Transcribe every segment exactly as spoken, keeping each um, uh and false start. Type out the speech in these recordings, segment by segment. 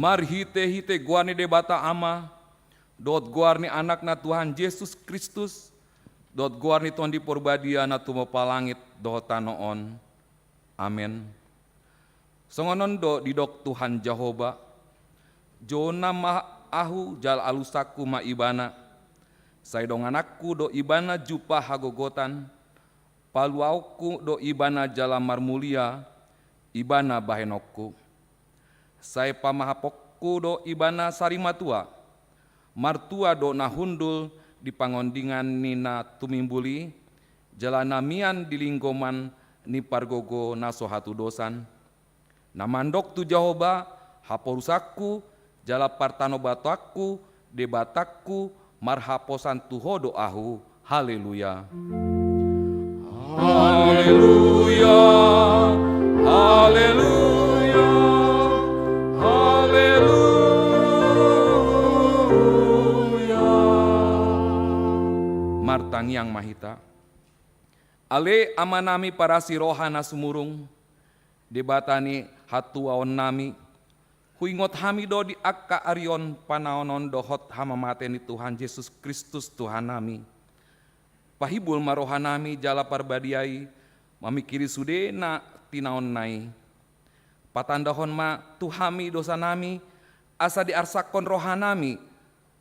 Marhite-hite goar ni Debata Ama, dohot goar ni Anakna Tuhan Jesus Kristus, dohot goar ni Tondi Porbadia na tumompa langit dohot tano on. Amen. Songon on do didok Tuhan Jahowa: Jouonna ma Ahu jala alusanku ma Ibana. Sai dongananku do Ibana jumpa hagogotan, paluaonku do Ibana jala marmulia Ibana bahenonku. Sai pamahaponku do Ibana sarimatua. Martua do na hundul di pangondingan ni na tumimbul i, jala na mian di linggoman ni pargogo na so hatudosan. Na mandok tu Jahowa haporusanku, jala partanobatanku, Debatangku, marhaposan tu Ho do ahu. Haleluya. Haleluya. Haleluya. Haleluya. Martangiang ma hita. Ale Amanami parasi roha na sumurung, Debata ni hatuaonnami, huingot hami do di angka ari on panaonon dohot hamamate ni Tuhan Jesus Kristus Tuhannami. Pahimbul ma rohanami jala Parbadia i mamingkiri sude na tinaonna i. Patandahon ma tu hami dosanami, asa diarsakkon rohanami,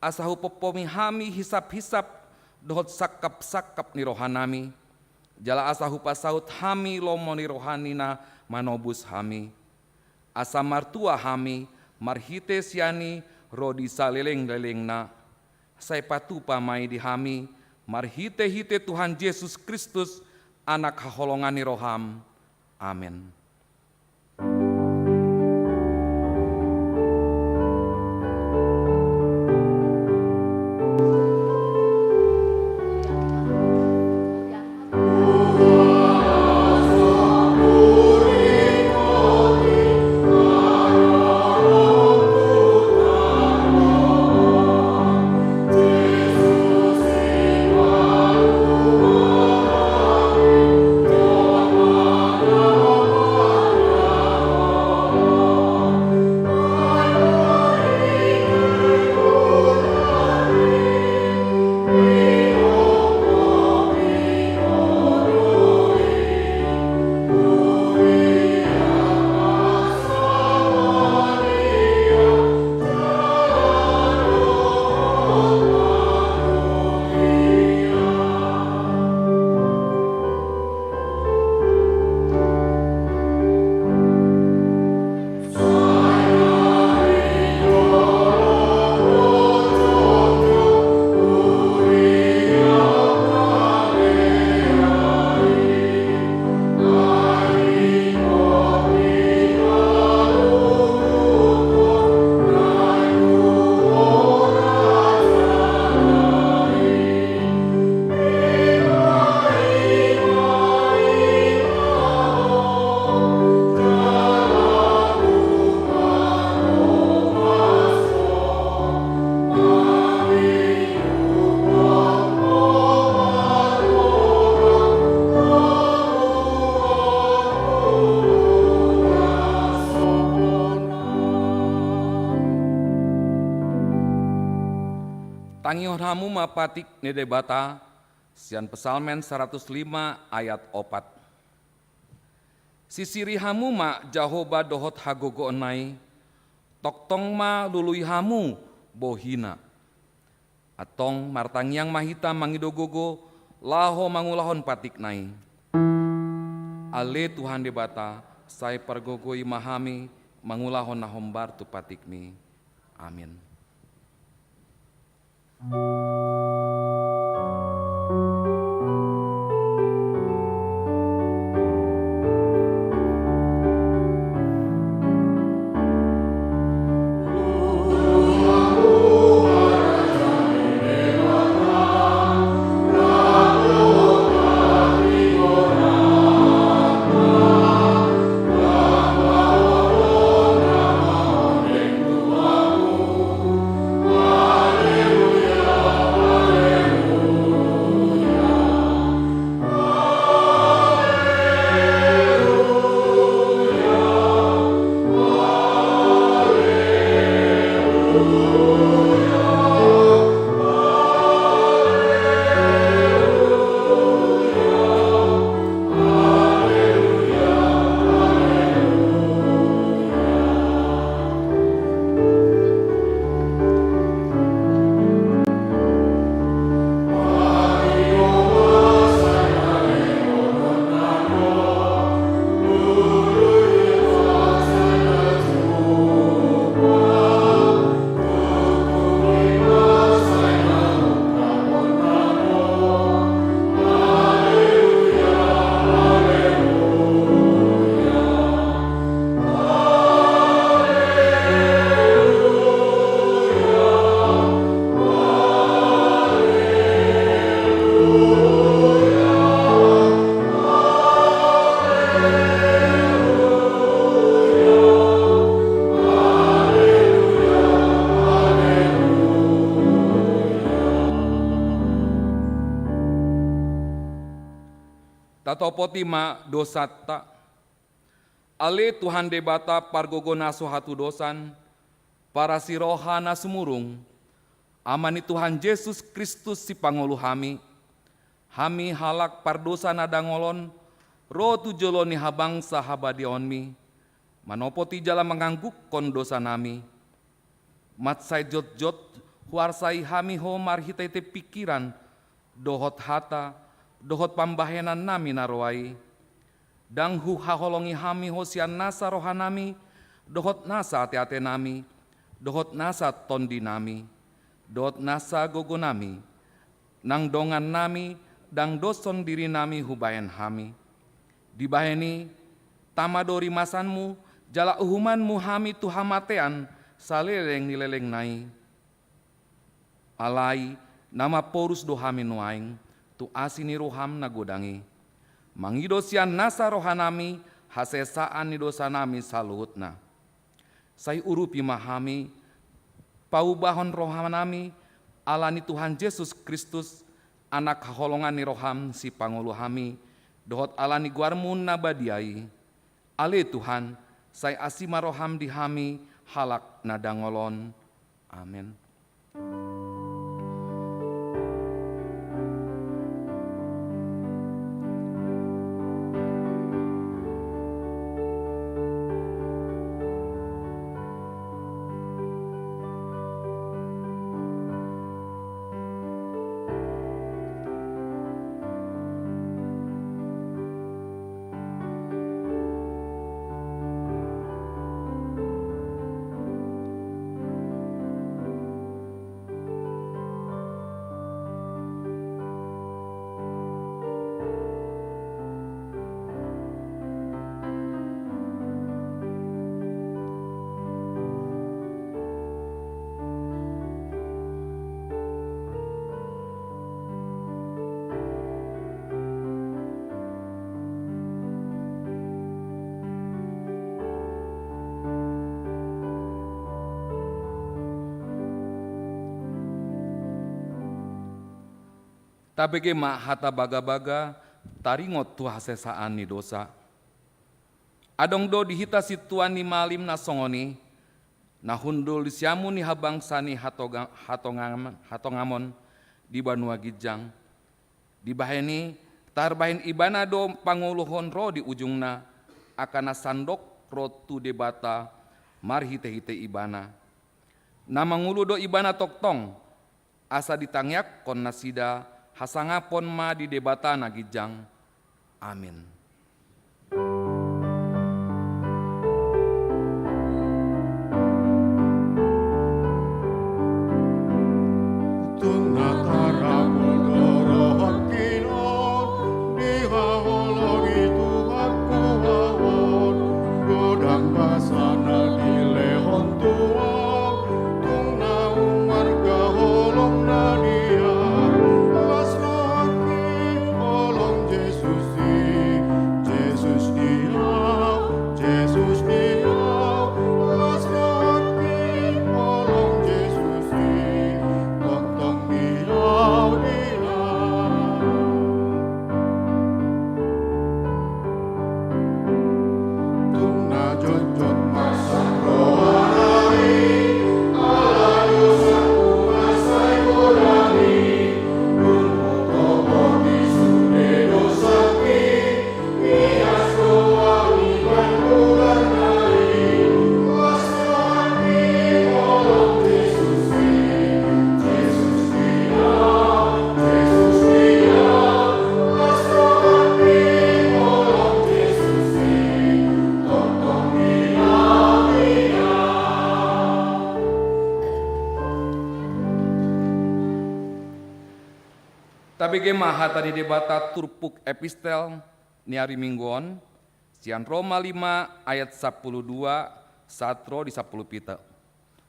asa hupompomi hami hisap-hisap dohot sangkap-sangkap ni rohanami, jala asa hupasaut hami lomo ni roha ni na manobus hami. Asa martua hami marhite sian i ro di saleleng-lelengna. Sai patupa ma i di hami, marhite-hite Tuhan Jesus Kristus, Anak haholongan ni roham. Amen. Tangihon hamu ma patik ni Debata sian Psalmen saratus lima ayat opat. Sisiri hamu ma Jahowa dohot hagogoonna i, tongtong ma lului hamu bohina. Antong martangiang ma hita mangido gogo laho mangulahon patikna i. Ale Tuhan Debata, sai pargogoi ma hami mangulahon na hombar tu patikmi. Amin. Tatopoti ma dosanta. Ale Tuhan Debata pargogo na so hatudosan, parasi roha na sumurung, Ama ni Tuhan Jesus Kristus sipangolu hami, hami halak pardosa na dangol on, ro tu jolo ni habangsa habadiaonmi, manopoti jala manganggukkon dosanami. Mansai jotjot huarsai hami Ho marhitehite pingkiran, dohot hata, dohot pambahenannami na roa i. Ndang huhaholongi hami Ho sian nasa rohanami, dohot nasa ateatenami, dohot nasa tondinami, dohot nasa gogonami, nang dongannami, ndang doshon dirinami hubahen hami. Dibahen i, tama do rimasanmu, jala uhumanmu hami tu hamatean, saleleng ni lelengna i. Alai, na mamporus do hami nuaeng, tu asi ni roham na godang i. Mangido sian nasa rohanami, hasesaan ni dosanami saluhutna. Sai urupi ma hami, paubahon rohanami, ala ni Tuhan Jesus Kristus, Anak haholongan ni roham sipangolu hami, dohot ala ni goarmu na badia i. Ale Tuhan, sai asi ma roham di hami, halak na dangol on. Amen. Tabege ma hata bagabaga, taringot tu hasesaan ni dosa. Adong do di hita sintua ni malim na songon i, na hundul di siamun ni habangsa ni hatonga-, hatonga-, hatongamon di banua ginjang. Dibahen i, tarbahen ibana do pangoluhon ro di ujungna, angka na sandok ro tu Debata, marhitehite ibana. Na mangolu do ibana tongtong, asa ditangiangkon nasida, hasangapon ma di Debata na ginjang. Amin. Tung na tarapul do rohangki on, dihaholongi Tuhan Ho ahu on, godang basa na dilehon tu ahu, tung na ummarga holong na di ahu, las rohangki holong Jesus i, Jesus di ahu, Jesus di ahu, las rohangki holong Jesus i, tongtong di ahu, di ahu. Tung na jotjot marsak rohana i, ala dosangku mansai godang i, dung hutopoti sude dosangki, mias do ahu di bandulan na i, las rohangki holong Jesus i, Jesus di ahu, Jesus di ahu, las rohangki holong Jesus i, tongtong di ahu, di ahu. Tabege ma hata ni Debata turpuk epistel ni ari Minggu on, sian Roma lima ayat sampulu dua sahat ro di sampulu pitu.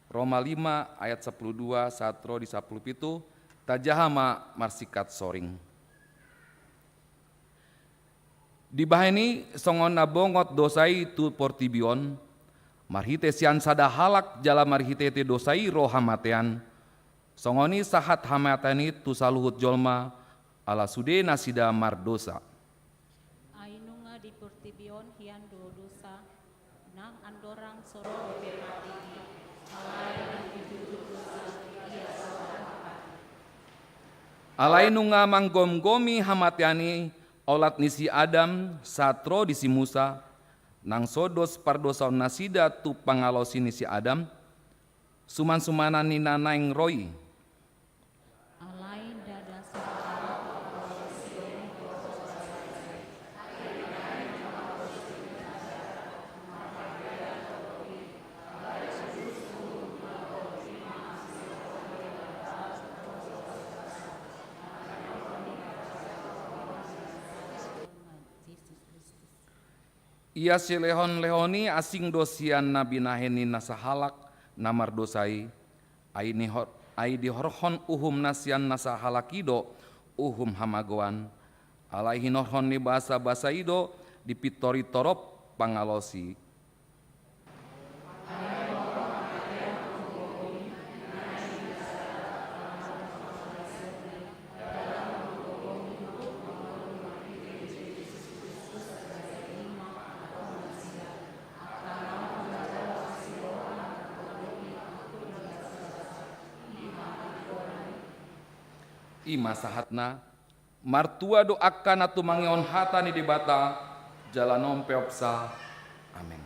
Roma lima ayat sampulu dua sahat ro di sampulu pitu, tajaha ma marsingkat soring. Dibahen i songon na bongot dosa i tu portibi on, marhite sian sada halak jala marhitehite dosa i ro hamatean, songon i sahat hamatean i tu saluhut jolma, ala sude nasida mardosa. Di portibi on hian do dosa, nang andorang so ro dope mate i, alai nang pitutu dosa ia so ro mate. Alai nunga manggomgomi hamatean i olat ni si Adam sahat ro di si Musa, nang so dos pardosaonnasida tu pangalaosi ni si Adam, sumansumanan ni na naeng ro i. Alai ndada so Ia silehonlehon i asing do sian na binahen ni na sahalak na mardosa i, ai nihor-, ai dihorhon uhumna sian na sahalak i do uhum hamagoan, alai hinorhon ni basabasa i do dipintori torop pangalaosi. I ma sahatna. Martua do angka na tumangihon hata ni Debata, jala na umpeopsa. Amen.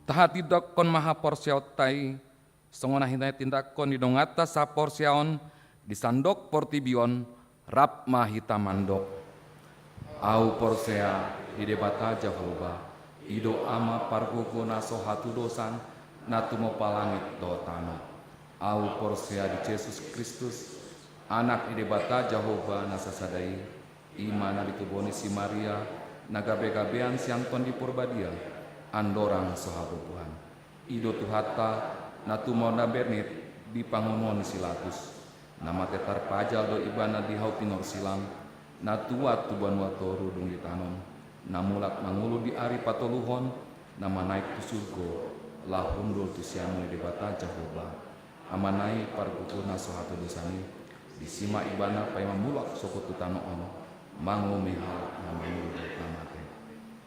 Tahatindanghon ma haporseaonta i, songon na hinatindanghon ni donganta sahaporseaon di sandok portibi on, rap ma hita mandok. Ahu porsea di Debata Jahowa, i do Ama pargogo na so hatudosan, na tumompa langit dohot tano. Ahu porsea di Jesus Kristus, Anak ni Debata Jahowa na sasada i, i ma na ditubuhon ni si Maria, na gabegabean sian Tondi Porbadia, andorang so habubuhan. I do Tuhanta, na tumundalna bernit di pangomoan ni si Latus. Na mate tarpajal do Ibana di hau pinorsilang, na tuat tu banua toru dung ditanom, na mulak mangolu di ari patoluhon, na manaek tu surgo, laho hundul tu siamun ni Debata Jahowa, Amana i pargogo na so hatudosan i. Disi ma Ibana paima mulak sogot tu tano on, manguhumi halak na mangolu dohot na mate.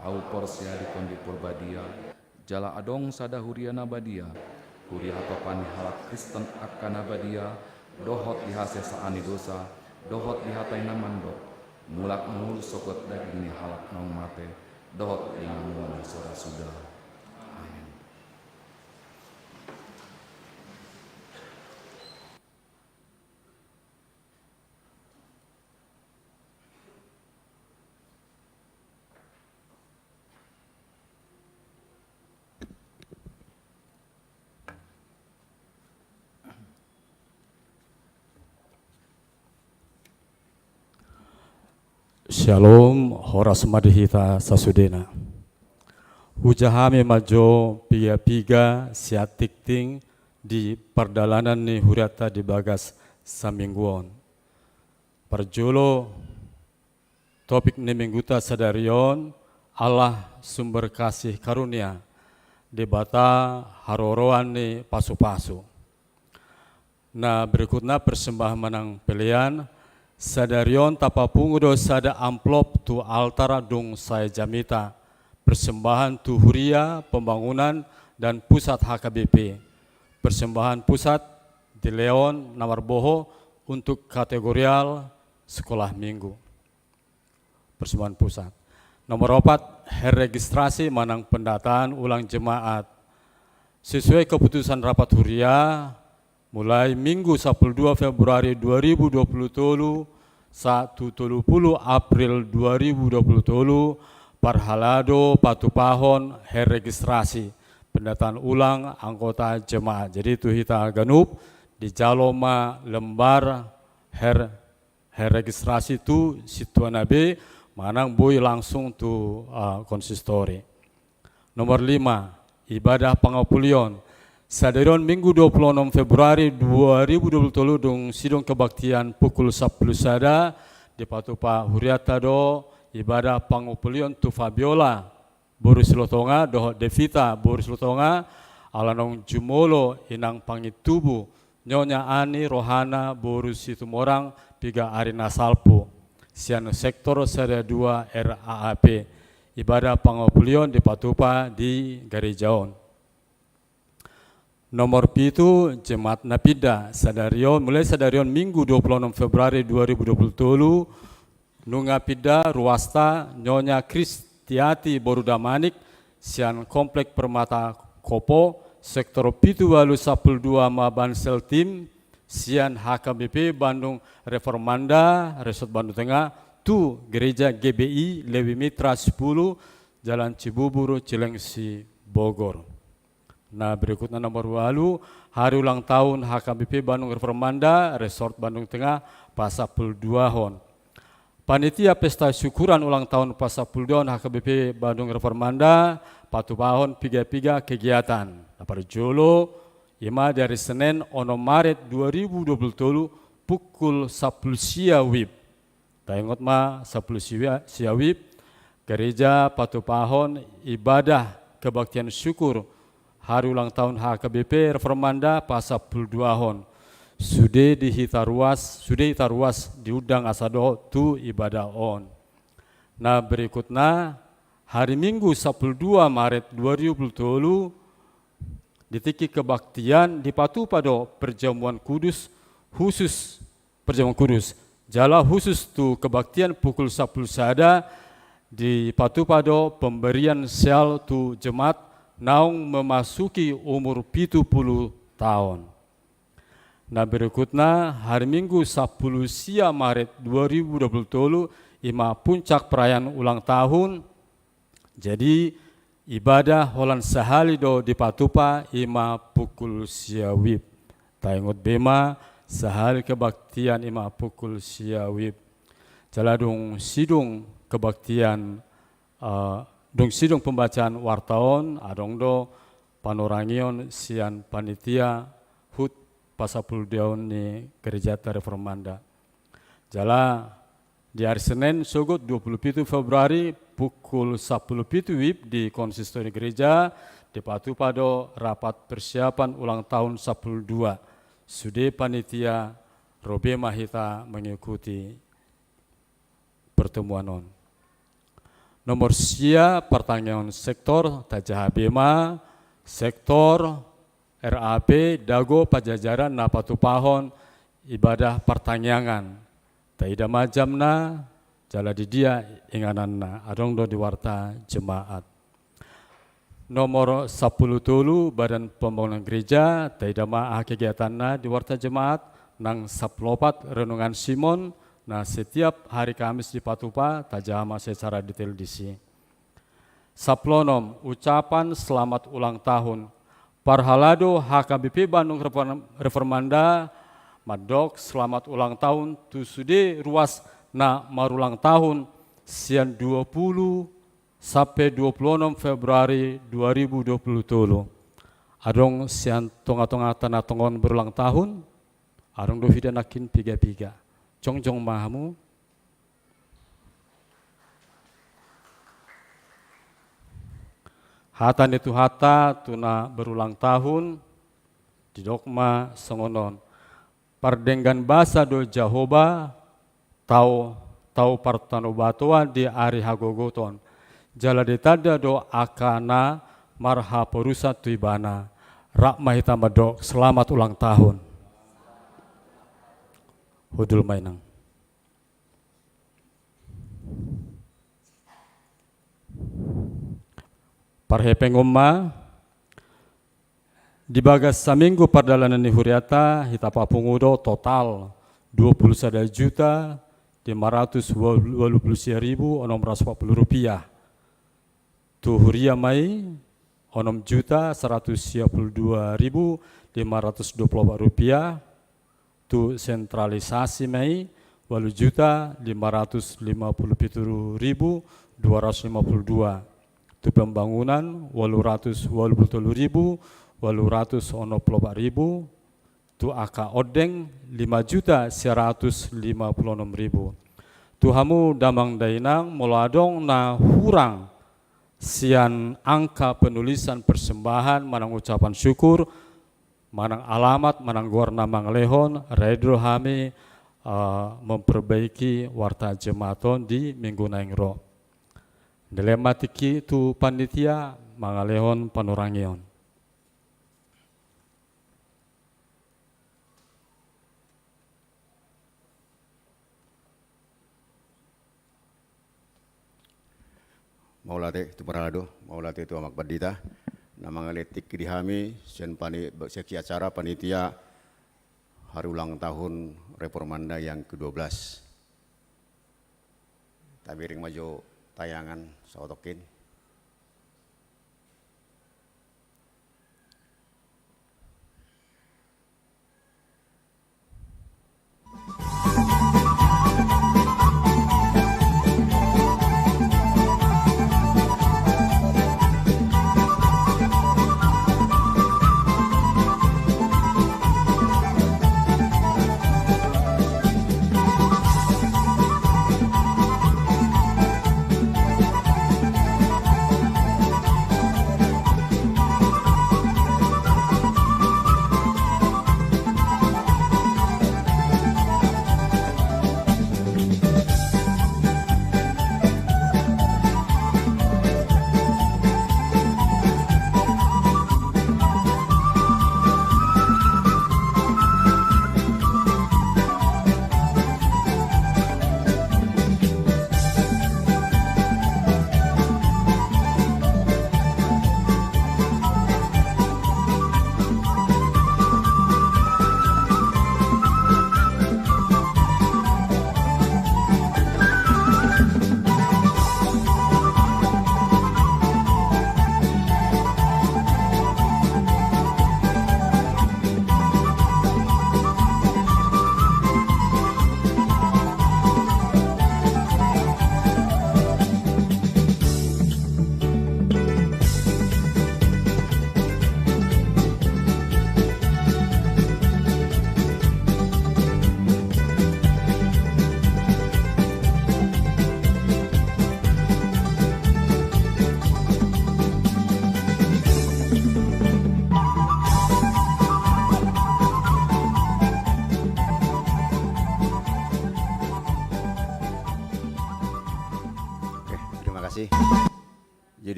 Ahu porsea di Tondi Porbadia, jala adong sada huria na badia, huria hatopan ni halak Kristen angka na badia, dohot di hasesaan ni dosa, dohot di hata i na mandok, mulak mangolu sogot daging ni halak naung mate, dohot di ngolu na so ra suda. Amen. Syalom, horas ma di hita sasudena. Huja hami ma jo piga-piga sian tingting di pardalanan ni hurianta di bagas saminggu on. Parjolo, topik ni mingguta sadari on, Allah sumber kasih karunia, Debata haroroan ni pasu-pasu. Na berikutna persembahan manang pelean, sadari on tapapungu do sada amplop tu altar dung sae jamita, persembahan tu huria, pembangunan, dan pusat H K B P. Persembahan pusat dilehon na marboho untuk kategorial sekolah minggu. Persembahan pusat. Nomor opat, her registrasi manang pendataan ulang jemaat. Sesuai keputusan rapat huria, mulai Minggu sapuluh dua Februari dua ribu dua puluh tolu, sahat tu tolu pulu April dua ribu dua puluh tolu, parhalado patupahon her registrasi, pendataan ulang anggota jemaat. Jadi tu hita ganup, dijalo ma lembar her, her registrasi tu sintua na be, manang boi langsung tu, ah, konsistori. Nomor lima, ibadah pangapulion. Sadari on Minggu dua puluh enam Februari dua ribu dua puluh tolu dung sidung kebaktian pukul sapuluh sada, dipatupa hurianta do ibadah pangapulion tu Fabiola boru Silotonga dohot Devita boru Silotonga, ala naung jumolo inang pangintubu Nyonya Ani rohana boru Situmorang piga ari na salpu, sian sektor sada dua R A A P. Ibadah pangapulion dipatupa di gareja on. Nomor pitu, jemaat na pinda. Sadari on, mulai sadari on Minggu dua puluh enam Februari dua ribu dua puluh tolu, nunga pinda ruasta Nyonya Kristiati boru Damanik sian Komplek Permata Kopo, sektor pitu ualu sapuluh dua ma Bansel Tim, sian H K B P Bandung Reformanda, Resort Bandung Tengah, tu Gereja G B I Lewi Mitra sepuluh, Jalan Cibubur, Cilengsi, Bogor. Na berikutna nomor ualu, hari ulang tahun H K B P Bandung Reformanda, Resort Bandung Tengah, pasapuluh duahon. Panitia pesta syukuran ulang tahun pasapuluh duahon H K B P Bandung Reformanda, patupahon piga-piga kegiatan. Na parjolo, ima di ari Senen onom Maret dua ribu dua puluh tolu pukul sapuluh sia wib. Taingot ma, sapuluh sia, sia wib, gareja patupahon ibadah kebaktian syukur hari ulang tahun H K B P Reformanda pasapuluh duahon. Sude di hita ruas, sude hita ruas diundang asa dohot tu ibadah on. Na berikutna, hari Minggu sapuluh dua Maret dua ribu dua puluh tolu, di tingki kebaktian dipatupa do perjamuan kudus khusus, perjamuan kudus. Jala khusus tu kebaktian pukul sapuluh sada dipatupa do pemberian seal tu jemaat naung memasuki umur pitu puluh taon. Na berikutna, hari Minggu sapuluh sia Maret dua ribu dua puluh tolu, ima puncak perayaan ulang tahun. Jadi, ibadah holan sahali do dipatupa, ima pukul sia wib. Taingot be ma, sahali kebaktian ima pukul sia wib. Jala dung sidung kebaktian, eh, dung sidung pembacaan warta on, adong do panorangion sian panitia hut pasapuluh duahon ni Gerejata Reformanda. Jala di ari Senen sogot dua puluh pitu Februari pukul sapuluh pitu wib di konsistori gereja, dipatupa do rapat persiapan ulang tahun sapuluh dua. Sude panitia, ro be ma hita mengikuti pertemuan on. Nomor sia, partangiangan sektor, tajaha be ma sektor R A P, dago pajajaran na patupahon ibadah partangiangan. Taida ma jamna, jala di dia ingananna, adong do di warta jemaat. Nomor sampulu tolu, Badan Pembangunan Gereja, taida ma aha kegiatanna di warta jemaat. Nang sampulu opat, Renungan Simon, na setiap hari Kamis dipatupa, tajaha ma secara detail disi. Sampulu onom, ucapan selamat ulang tahun. Parhalado H K B P Bandung Reform-, Reformanda mandok selamat ulang tahun tu sude ruas na marulang tahun sian dua pulu sampe dua pulu onom Februari dua ribu dua pulu tolu. Adong sian tonga-tonga tana tongon berulang tahun, adong do hida nangkin piga-piga. Jongjong ma hamu. Hata ni Tuhanta tu na berulang tahun, didok ma songon on. Pardenggan basa do Jahowa, tau, tau partanobatoan di ari hagogoton. Jala ditanda do angka na marhaporusan tu Ibana. Rap ma hita mandok, selamat ulang tahun. Hundul ma inang. Parhepeng on ma, di bagas saminggu pardalanan ni hurianta, hita papungu do total dua pulu sada juta lima ratus walu pulu sia ribu onom ratus opat pulu rupiah. Tu huria ma i, onom juta saratus sia pulu dua ribu lima ratus dua pulu opat rupiah. Tu sentralisasi ma i, walu juta lima ratus lima pulu pitu ribu dua ratus lima pulu dua. Tu pembangunan, walu ratus walu pulu tolu ribu walu ratus onom pulu opat ribu. Tu angka ondeng, lima juta sia ratus lima pulu onom ribu. Tu hamu damang dainang, molo adong na hurang sian angka penulisan persembahan manang ucapan syukur, manang alamat, manang goar na mangalehon, ready do hami, eh, memperbaiki warta jemaat on di minggu naeng ro. Dilehon ma tingki tu panitia mangalehon panurangion. Mauliate tu parhalado, mauliate tu Amang Pandita. Na mangalehon tingki di hami, sian pani-, seksi acara panitia hari ulang tahun Reformanda yang kedua belas. Tabereng ma jo tayangan saotokin.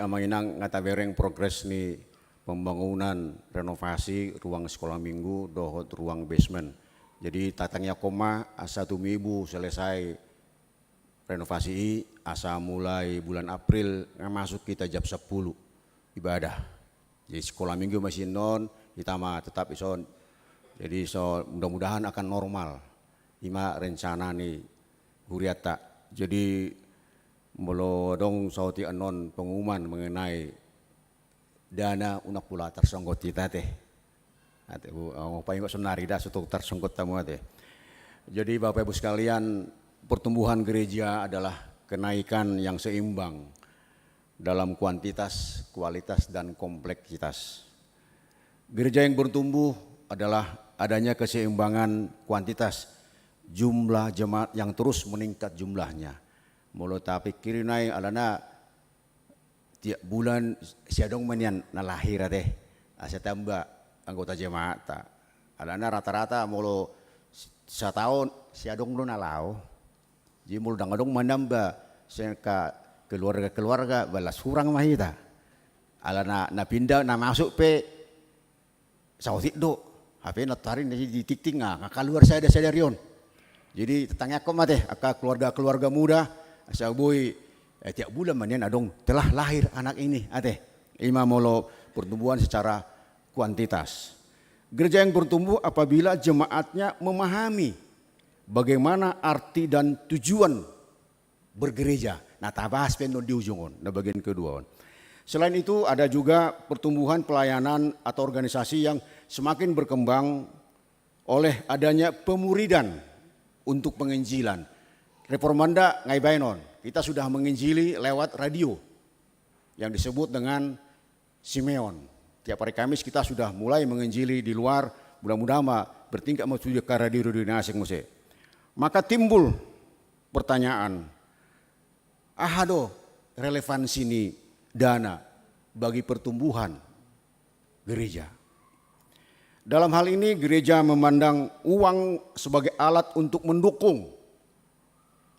Amang inang, nga tabereng progres ni pembangunan renovasi ruang sekolah minggu dohot ruang basement. Jadi tatangiangkon ma asa tumibu selesai renovasi i, asa mulai bulan April nga masuk hita jam sampulu ibadah. Jadi sekolah minggu ma sian on, hita ma tetap dison. Jadi so, mudah-mudahan akan normal. Ima rencana ni hurianta. Jadi molo adong saotik annon pengumuman mengenai dana, unang pola tarsonggot hita ate. Ate, hu-, oh, paingot sonari da, so tung tarsonggot hamu ate. Jadi Bapak Ibu sekalian, pertumbuhan gereja adalah kenaikan yang seimbang dalam kuantitas, kualitas, dan kompleksitas. Gereja yang bertumbuh adalah adanya keseimbangan kuantitas, jumlah jemaat yang terus meningkat jumlahnya. Molo tapikiri nai, alana tiap bulan siadong ma nian na lahir ate, asa tamba anggota jemaatta. Alana rata-rata molo s-, sataon siadong do na laho. Jadi molo ndang adong manamba sian angka keluarga-keluarga, balas hurang ma hita. Alana na pinda, na masuk pe saotik do. Hape nantoari na ditiktik nga, nga kaluar sada sadari on. Jadi tatangiangkon ma ate angka keluarga-keluarga muda, asa boi, eh, tiap bulan ma nian adong telah lahir anak ini ate. Ima molo pertumbuhan secara kuantitas. Gereja yang bertumbuh apabila jemaatnya memahami bagaimana arti dan tujuan bergereja. Na tabahas pe annon di ujung on, na bagian kedua on. Selain itu, ada juga pertumbuhan pelayanan atau organisasi yang semakin berkembang oleh adanya pemuridan untuk penginjilan. Reformanda nga ibaen on, kita sudah menginjili lewat radio yang disebut dengan Simeon. Tiap hari Kamis kita sudah mulai menginjili di luar, mudah-mudahan ma bertingkat ma tu angka radio-radio na asing muse. Maka timbul pertanyaan, aha do relevansi ni dana bagi pertumbuhan gereja? Dalam hal ini, gereja memandang uang sebagai alat untuk mendukung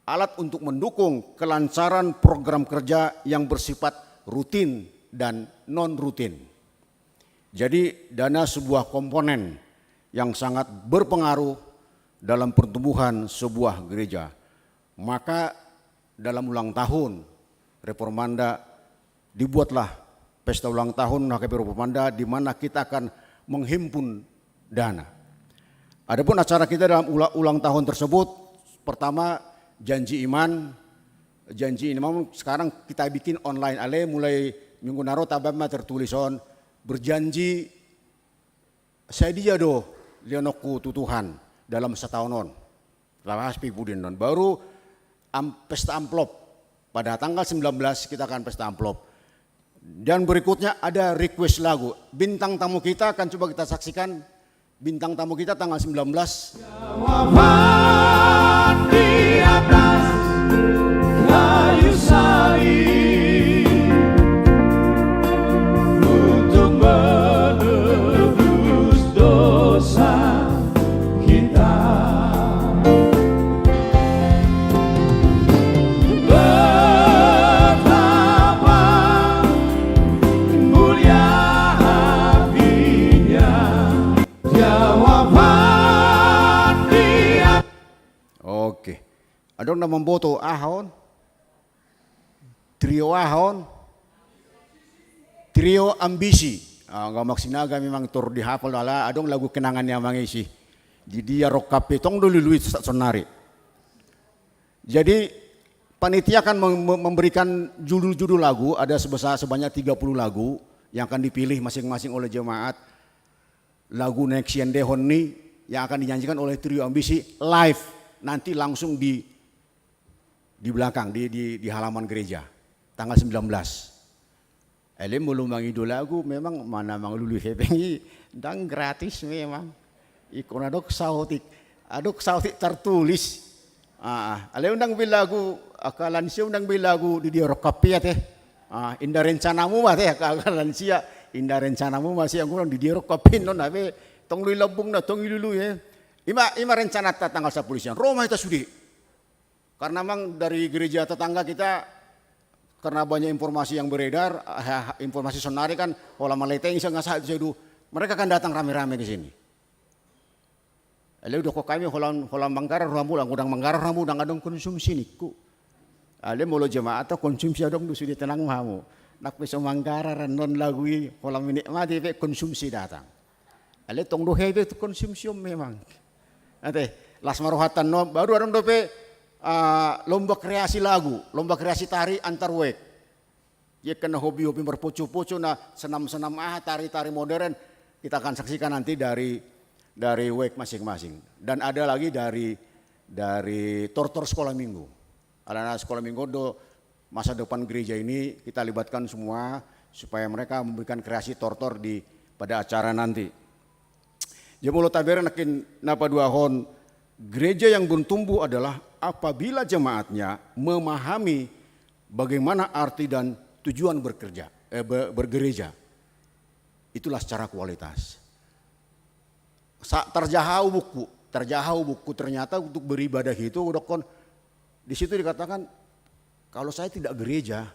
alat untuk mendukung kelancaran program kerja yang bersifat rutin dan non-rutin. Jadi, dana sebuah komponen yang sangat berpengaruh dalam pertumbuhan sebuah gereja. Maka, dalam ulang tahun Reformanda, dibuatlah pesta ulang tahun H K P Reformanda, di mana kita akan menghimpun dana. Adapun acara kita dalam ula-, ulang tahun tersebut, pertama, janji iman. Janji iman sekarang kita bikin online, ale mulai minggu na ro tabaen ma tertulis on, berjanji sadia do lehononku tu Tuhan dalam sataon on. Lawas pe i pudi annon. Baru am-, pesta amplop. Pada tanggal sembilan belas kita akan pesta amplop. Dan berikutnya ada request lagu. Bintang tamu kita akan coba kita saksikan. Bintang tamu kita tanggal sembilan belas. Jawaban di atas kayu salib untuk menebus dosa kita. Betapa mulia hatinya. Jawaban dia. Oke. Adong na mamboto, aha on? Trio aha on? Trio Ambisi. Ah, Gamak Sinaga memang tor dihapal, ala adong lagu kenangan ni amang i, si Didia Rongkap i, tong do lului saonari. Jadi, panitia akan mem-, mem-, memberikan judul-judul lagu, ada sebesar, sebanyak tiga puluh lagu yang akan dipilih masing-masing oleh jemaat. Lagu naeng siendehon ni yang akan dinyanyikan oleh Trio Ambisi live nanti langsung di, di belakang, di, di, di halaman gereja, tanggal sembilan belas. Ale molo mangido lagu memang, mana mangalului hepeng i, ndang gratis memang. Ingkon adong saotik, adong saotik tartulis. Ah, ale unang be lagu angka lansia, unang be lagu Didia Rongkap i ate. Ah, inda rencanamu ma ate angka, angka lansia, inda rencanamu ma, si anggo unang Didia Rongkap i annon, abe tong lului lambungna, tong i lului, eh. Ima, ima rencananta tanggal sampulu sian. Ro ma hita sude. Karena memang dari gereja tetangga kita Karena banyak informasi yang beredar, ah, informasi sonari kan, holan Maletengi, Sangasaha, itu saya dulu. Mereka kan datang rame-rame ke sini. Alai hudokkon hami, holan, holan Manggarar rohamu, ndang, ndang Manggarar rohamu, ndang adong konsumsi ningku. Alai molo jemaat konsumsi adong do sude, tenang ma hamu. Nang pe so Manggarar annon lagu i, holan menikmati pe konsumsi datang. Alai tong do hea pe tu konsumsi on memang. Ate, las ma rohanta annon, baru adong dope, ah, lomba kreasi lagu, lomba kreasi tari antar wijk. Ia kan na hobi-hobi marpoco-poco, na senam-senam aha, tari-tari modern, kita akan saksikan nanti dari, dari wijk masing-masing. Dan ada lagi dari, dari tortor sekolah minggu. Alana sekolah minggu do masa depan gereja ini, kita libatkan semua supaya mereka memberikan kreasi tortor di, pada acara nanti. Jadi molo tabereng nangkin na paduahon, gereja yang bertumbuh adalah apabila jemaatnya memahami bagaimana arti dan tujuan bekerja, eh, be-, bergereja. Itulah secara kualitas. Sa-, tarjaha au buku, tarjaha au buku, ternyata untuk beribadah itu, hudokkon, di situ dikatakan, kalau saya tidak gereja,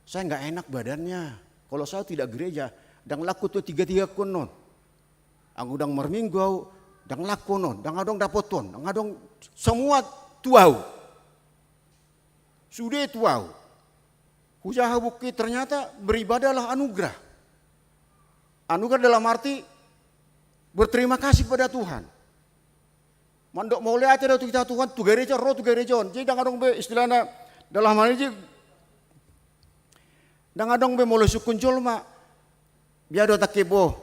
saya nggak enak badannya. Kalau saya tidak gereja, ndang laku tu tiga-tiga ku annon. Anggo ndang marminggu au, ndang laku annon, ndang adong dapothon, ndang adong, semua tu au. Sude tu au. Hujaha buku i, ternyata beribadah adalah anugerah. Anugerah dalam arti berterima kasih kepada Tuhan. Mandok mauliate do tu hita Tuhan, tu gereja, ro tu gereja on. Jadi ndang adong be istilahna dalam hal ini, ndang adong be molo sungkun jolma. Biar do tangke bo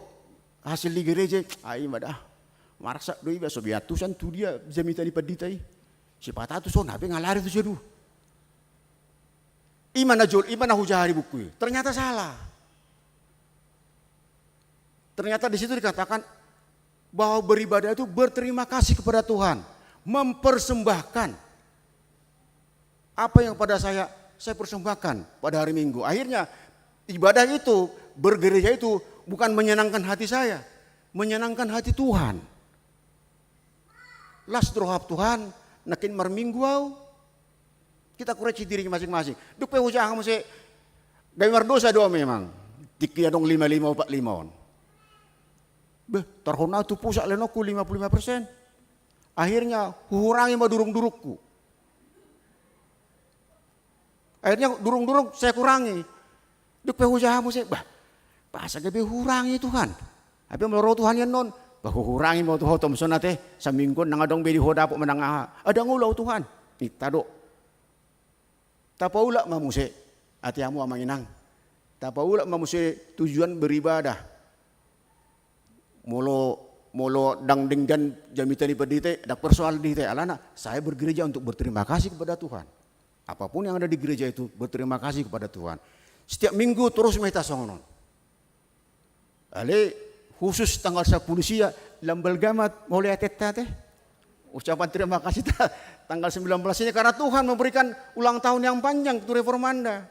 hasil di gereja, ai ma da. Marsak do iba, so be atusan tu dia jamita ni pandita i. Sipat atusan on, hape ngalari tu sedu. Ima na jol, ima na hujaha di buku i. Ternyata salah. Ternyata di situ dikatakan bahwa beribadah itu berterima kasih kepada Tuhan, mempersembahkan apa yang pada saya, saya persembahkan pada hari Minggu. Akhirnya ibadah itu, bergereja itu bukan menyenangkan hati saya, menyenangkan hati Tuhan. Las do roha Tuhan, nangkin marminggu au. Kita koreksi diri masing-masing. Dung pe hujaha muse, gabe mardosa do memang. Tingki adong lima lima opat lima on. Beh, tarhon au tu pusat lenongku lima puluh lima persen. Akhirnya huhurangi ma durung-durungku. Akhirnya durung-durung saya kurangi. Dung pe hujaha muse, bah, asa gabe huhurangi Tuhan. Hape molo ro Tuhan i annon, bah, huhurangi ma tu ho Thomson ate, saminggu on ndang adong be di ho dapot manang aha. Ndang olo au Tuhan. Ninta do. Tapaulak ma muse, ate hamu amang inang. Tapaulak ma muse tujuan beribadah. Molo, molo ndang denggan jamita ni pandita i, ndang persoalan di hita i, alana saya bergereja untuk berterima kasih kepada Tuhan. Apapun yang ada di gereja itu, berterima kasih kepada Tuhan. Setiap minggu terus ma hita songon on. Alai khusus tanggal sampulu sia, lam balga ma mauliatenta ate. Ucapan terima kasih ta-, tanggal sembilan belas ini karena Tuhan memberikan ulang tahun yang panjang tu Reformanda.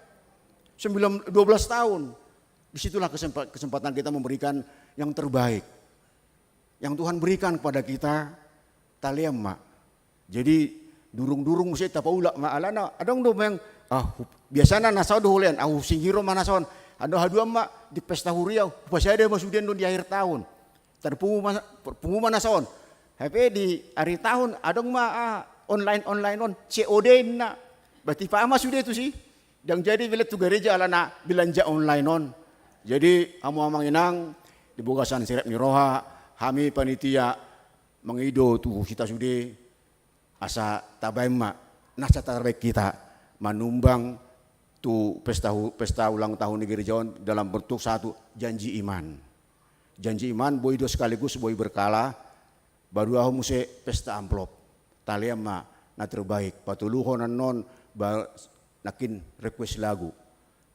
Sembilan, dua belas tahun. Disitulah kesempa-, kesempatan kita memberikan yang terbaik. Yang Tuhan berikan kepada kita, talean ma. Jadi, durung-durung muse tapaulak ma, alana adong do memang, ah, hu-, biasana na saon do hulean, ah, husingkir ma na saon. Adong haduan ma, di pesta huria, hupasada ma sude annon di akhir tahun. Tarpungu ma, pungu ma na saon. Hape di akhir tahun, adong ma, ah, online-online on, C O D inna. Berarti pa ma sude tusi. Ndang jadi be lehon tu gereja alana belanja online on. Jadi, hamu amang inang, di bagasan sirep ni roha, hami panitia mangido tu hita sude, asa tabaen ma, nasa tarbaen hita, manumbang tu pesta hu-, pesta ulang tahun ni gereja on dalam bentuk satu, janji iman. Janji iman, boi do sekaligus, boi berkala, baru ahu muse pesta amplop. Talean ma na terbaik. Patoluhon annon ba-, nangkin request lagu.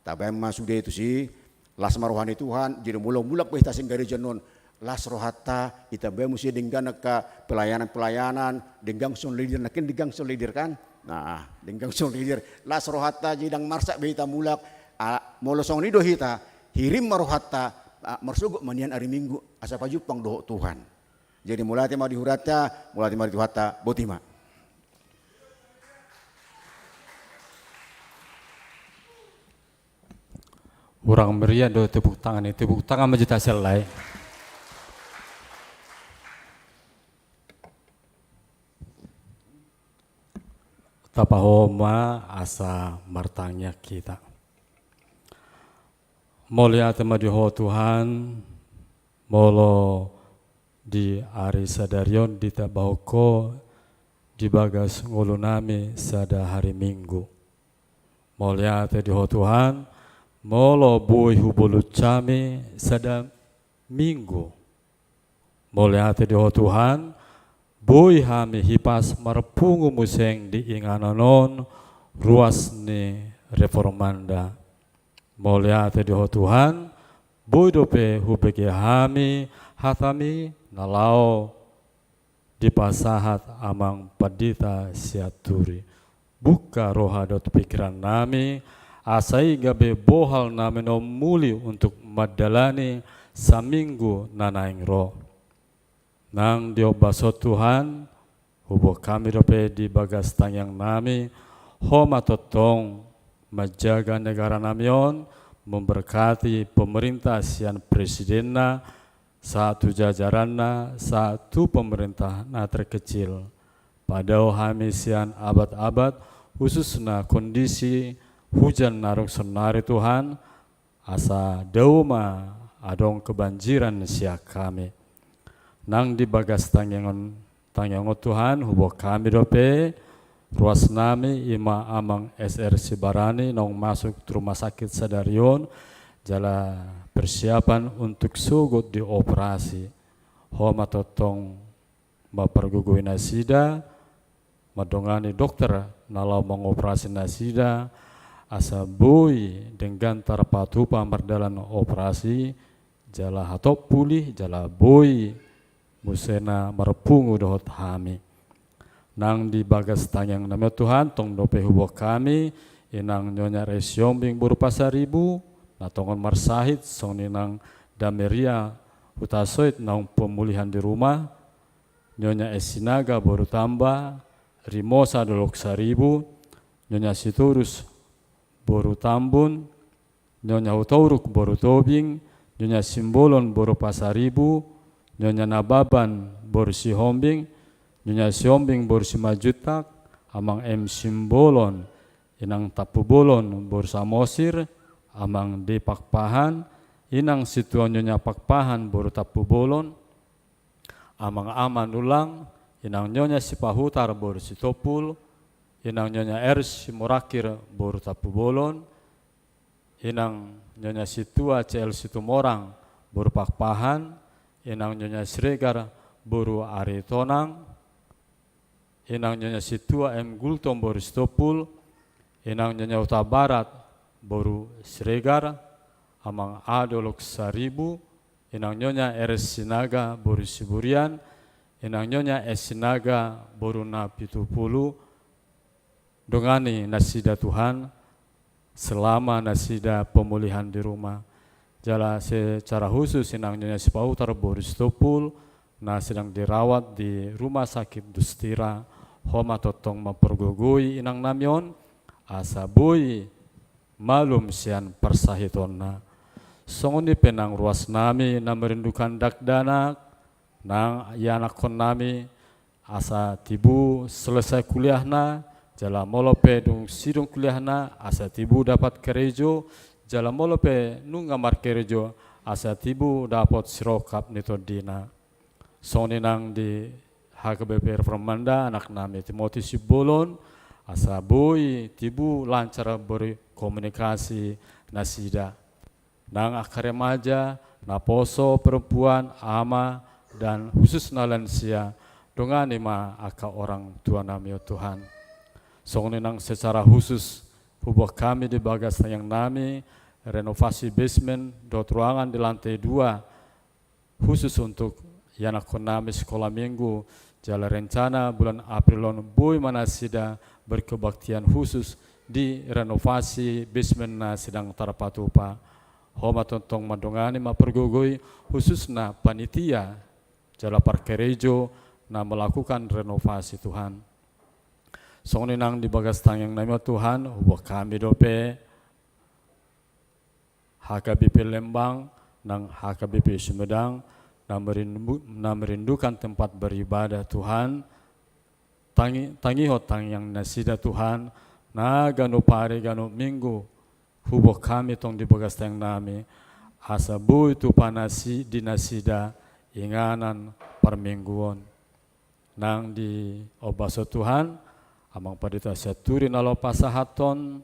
Tabaen ma sude tusi, las ma roha ni Tuhan, jadi molo mulak be hita sian gareja annon, las rohanta, hita baen muse denggan angka pelayanan-pelayanan, denggan sound leader, nangkin denggan sound leader kan? Nah, denggan sound leader, las rohanta, jadi ndang marsak be hita mulak, ah, molo songon i do hita, hirim ma rohanta, ah, marsogot ma nian ari Minggu, asa pajumpang dohot Tuhan. Jadi mauliate ma di huranta, mauliate ma di Tuhanta, boti ma. Kurang meriah do tepuk tangan i, tepuk tangan ma jo hita sian lae. Tapaho ma asa martangiang hita. Mauliate ma di Ho Tuhan, molo di ari sadari on ditambahi Ho di bagas ngolunami sada hari Minggu. Mauliate di Ho Tuhan, molo boi hubolus hami sada Minggu. Mauliate di Ho Tuhan, boi hami hipas marpungu muse di inganan on ruas ni reformanda. Mauliate di Ho Tuhan, boi dope hubege hami hatami na laho dipasahat amang pandita Sianturi. Buka roha dohot pingkiran nami, asa i gabe bohal nami na umuli untuk mandalani saminggu na naeng ro. Nang di ombas on Tuhan, huboan hami dope di bagas tangiang nami, Ho ma tongtong manjaga negara nami on, memberkati pemerintah sian presidenna, sahat tu jajaranna, sahat tu pemerintah na terkecil. Padao hami sian abat-abat, khususna kondisi hujan na adong saonari Tuhan, asa dao ma adong kebanjiran sian hami. Nang di bagas tangiangan, tangiangan Tuhan, huboan hami dope, ruas nami i ma amang S R Sibarani naung masuk tu rumah sakit sadari on, jala persiapan untuk sogot di operasi. Ho ma tongtong mampargogoi nasida, mandongani dokter na laho mangoperasi nasida, asa boi denggan tarpatupa mardalan operasi, jala hatop pulih, jala boi muse na marpungu dohot hami. Nang di bagas tangiang nami Tuhan, tong dope huboan hami, inang Nyonya Resiombing boru Pasaribu, na tongon marsahit, songon inang Dameria Hutasoit naung pemulihan di rumah, Nyonya Esinaga boru Tamba, Rimosa Dolok Saribu, Nyonya Sitorus boru Tambun, Nyonya Hutauruk boru Tobing, Nyonya Simbolon boru Pasaribu, Nyonya Nababan boru Sihombing, Nyonya Sihombing boru Simanjuntak, Amang M Simbolon, Inang Tampubolon boru Samosir, Amang D Pakpahan, Inang Situa Nyonya Pakpahan boru Tampubolon, Amang A Manulang, Inang Nyonya Sipahutar boru Sitompul, Inang Nyonya R Simorangkir boru Tampubolon, Inang Nyonya Situa C L Situmorang boru Pakpahan, Inang Nyonya Siregar boru Aritonang, Inang Nyonya Situa M Gultom boru Sitompul, Inang Nyonya Hutabarat boru Siregar, Amang A Dolok Saribu, Inang Nyonya R Sinaga boru Siburian, Inang Nyonya S Sinaga boru Napitupulu, dongani nasida Tuhan, selama nasida pemulihan di rumah. Jala secara khusus Inang Nyonya Sipahutar boru Sitompul, na sedang dirawat di Rumah Sakit Dustira, Ho ma tongtong mampargogoi inang nami on, asa boi malum sian parsahitonna. Songon i pe nang ruas nami na merindukan dakdanak, nang ianakhon nami, asa tibu selesai kuliahna, jala molo pe dung sidung kuliahna, asa tibu dapat karejo, jala molo pe nunga markarejo, asa tibu dapot sirongkap ni tondina. Songon i nang di H K B P Reformanda, anak nami Timothy Simbolon, asa boi tibu lancar berkomunikasi nasida. Nang angka remaja, naposo, perempuan, ama, dan khususna lansia, dongani ma angka orang tua nami, o Tuhan. Songon i nang secara khusus, huboan hami di bagas tangiang nami, renovasi basement dohot ruangan di lantai dua, khusus untuk ianakhon nami sekolah minggu, jala rencana bulan April on boi ma nasida berkebaktian khusus di renovasi basement na sedang tarpatupa. Ho ma tongtong mandongani, mampargogoi, khususna panitia jala parkarejo na melakukan renovasi, Tuhan. Songon i nang di bagas tangiang nami, o Tuhan, huboan hami dope H K B P Lembang, nang H K B P Sumedang, na merindu-, na merindukan tempat beribadah Tuhan, tangi-, tangihon tangiang nasida Tuhan, na ganup ari ganup minggu, huboan hami tong di bagas tangiang nami, asa boi tupa nasi-, di nasida inganan parmingguon. Nang di ombas on Tuhan, Amang Pandita Sianturi na laho pasahathon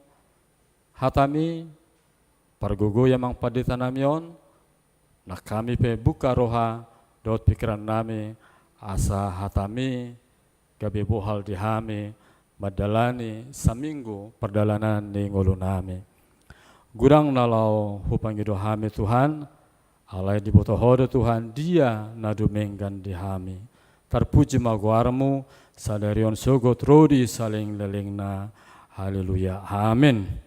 hatami, pargogoi Amang Pandita nami on, nang hami pe buka roha dohot pingkiran nami, asa hatami gabe bohal di hami mandalani saminggu pardalanan ni ngolu nami. Godang na laho hupangido hami Tuhan, alai diboto Ho do Tuhan dia na dumenggan di hami. Tarpuji ma goarMu, sadari on sogot ro di salelenglelengna. Haleluya. Amin.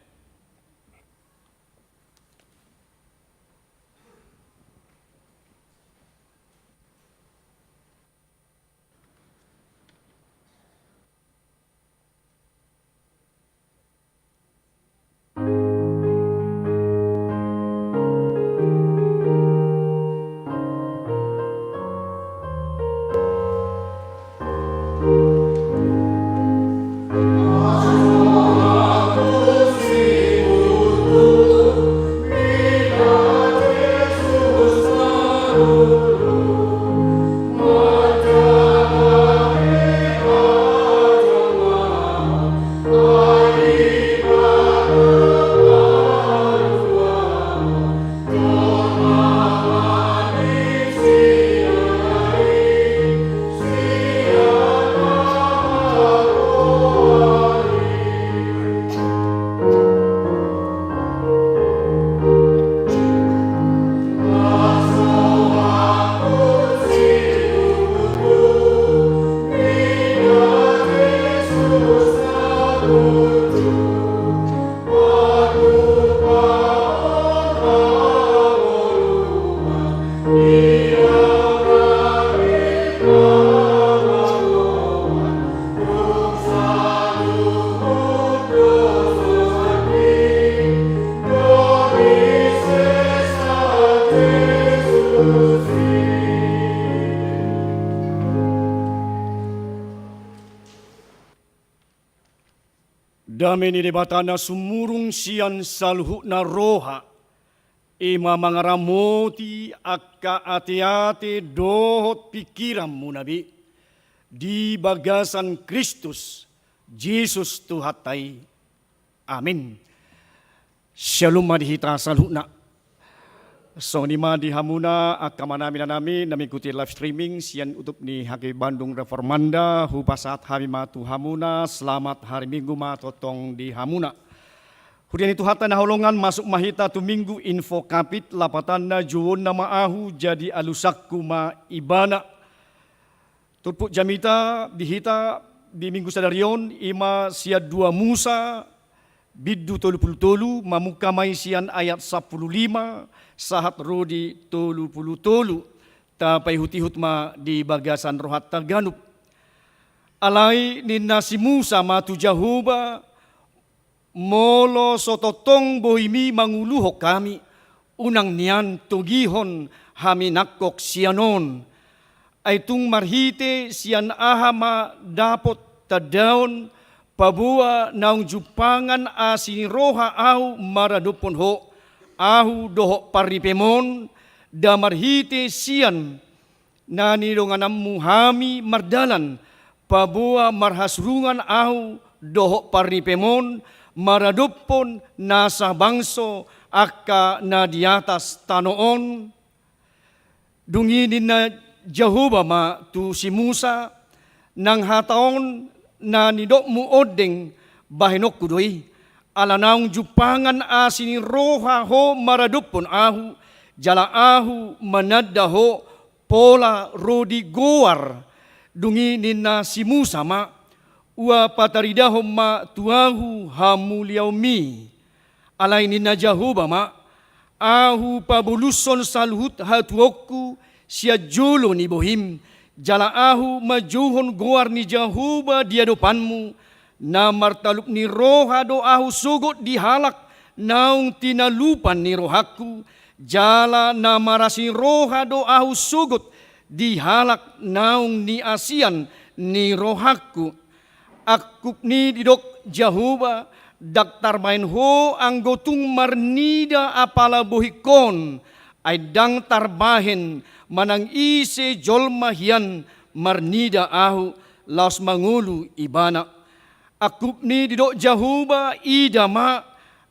Dame ni Debata na sumurung sian saluhutna roha, i ma mangaramoti angka ateate dohot pingkiranmuna be, di bagasan Kristus Jesus Tuhanta i. Amin. Syalom ma di hita saluhutna. Songon i ma di hamuna angka amanami, inanami, na mengikuti live streaming sian YouTube ni H K B Bandung Reformanda, hupasahat hami ma tu hamuna selamat hari Minggu ma tongtong di hamuna. Huria ni Tuhanta na hinaholongan, masuk ma hita tu Minggu Invocavit, lapatanna jouonna ma ahu, jadi alusanku ma ibana. Turpuk jamita di hita di Minggu sadari on, i ma sian dua Musa, bindu tolu pulu tolu, mamungka ma i sian ayat sampulu lima, sahat ro di tolu pulu tolu. Tapaihutihut ma di bagasan rohanta ganup. Alai ninna si Musa ma tu Jahowa, molo so tongtong bohimi manguluhon hami, unang nian togihon hami nangkok sian on. Ai tung marhite sian aha ma dapot tandaon, paboa naung jumpangan asi ni roha ahu maradophon ho, ahu dohot parripem on, nda marhite sian na nidongananmu hami mardalan, paboa marhasurungan ahu dohot parripem on maradophon nasa bangso angka na di atas tano on? Dung i ninna Jahowa ma tu si Musa, nang hata on na nidokmu ondeng, bahenonku do i, ala naung jumpangan asi ni roha ho maradophon ahu, jala ahu mananda ho pola ro di goar. Dung i ninna si Musa ma, ua pataridahon ma tu ahu hamuliaonmi. Alai ninna Jahowa ma, ahu pabolushon saluhut hatuaonku sian jolo ni bohim, jala ahu manjouhon goar ni Jahowa di adopanmu, na martalup ni roha do ahu sogot di halak naung tinalupan ni rohangku, jala na marasi roha do ahu sogot di halak naung niasian ni rohangku. Angkup ni didok Jahowa, ndang tarbahen Ho anggo tung marnida apala bohingkon, ai ndang tarbahen manang ise jolma hian marnida ahu laos mangolu ibana. Angkup ni didok Jahowa, ida ma,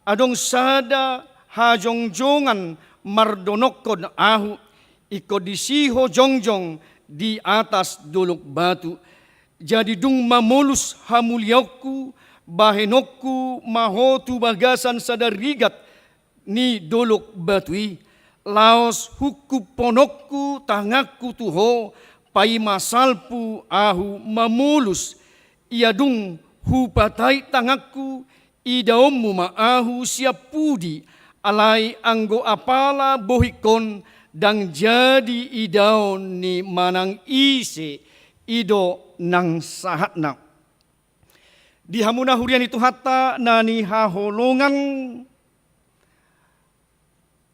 adong sada hajongjongan mardonokkon ahu, ingkon disi ho jongjong di atas dolok batu. Jadi dung mamolus hamuliaonku, bahenonku ma ho tu bagasan sada rigat ni dolok batu i, laos hungkupkononku tanganku tu ho, paima salpu ahu mamolus. Ia dung hupatait tanganku, idaonmu ma ahu sian pudi, alai anggo apala bohingkon, ndang jadi idaon ni manang ise. I do nang sahatna. Di hamuna huria ni Tuhanta na hinaholongan,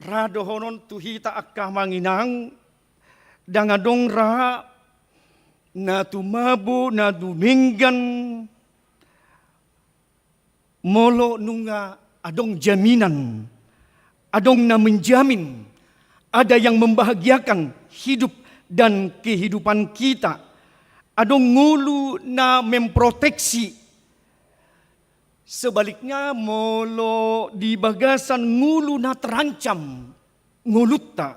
ra dohonon tu hita angka amang inang, ndang adong ra na tumabo, na dumenggan, molo nunga adong jaminan, adong na menjamin, ada yang membahagiakan hidup dan kehidupan kita. Adong ngolu na memproteksi. Sebaliknya, molo di bagasan ngolu na terancam ngolunta,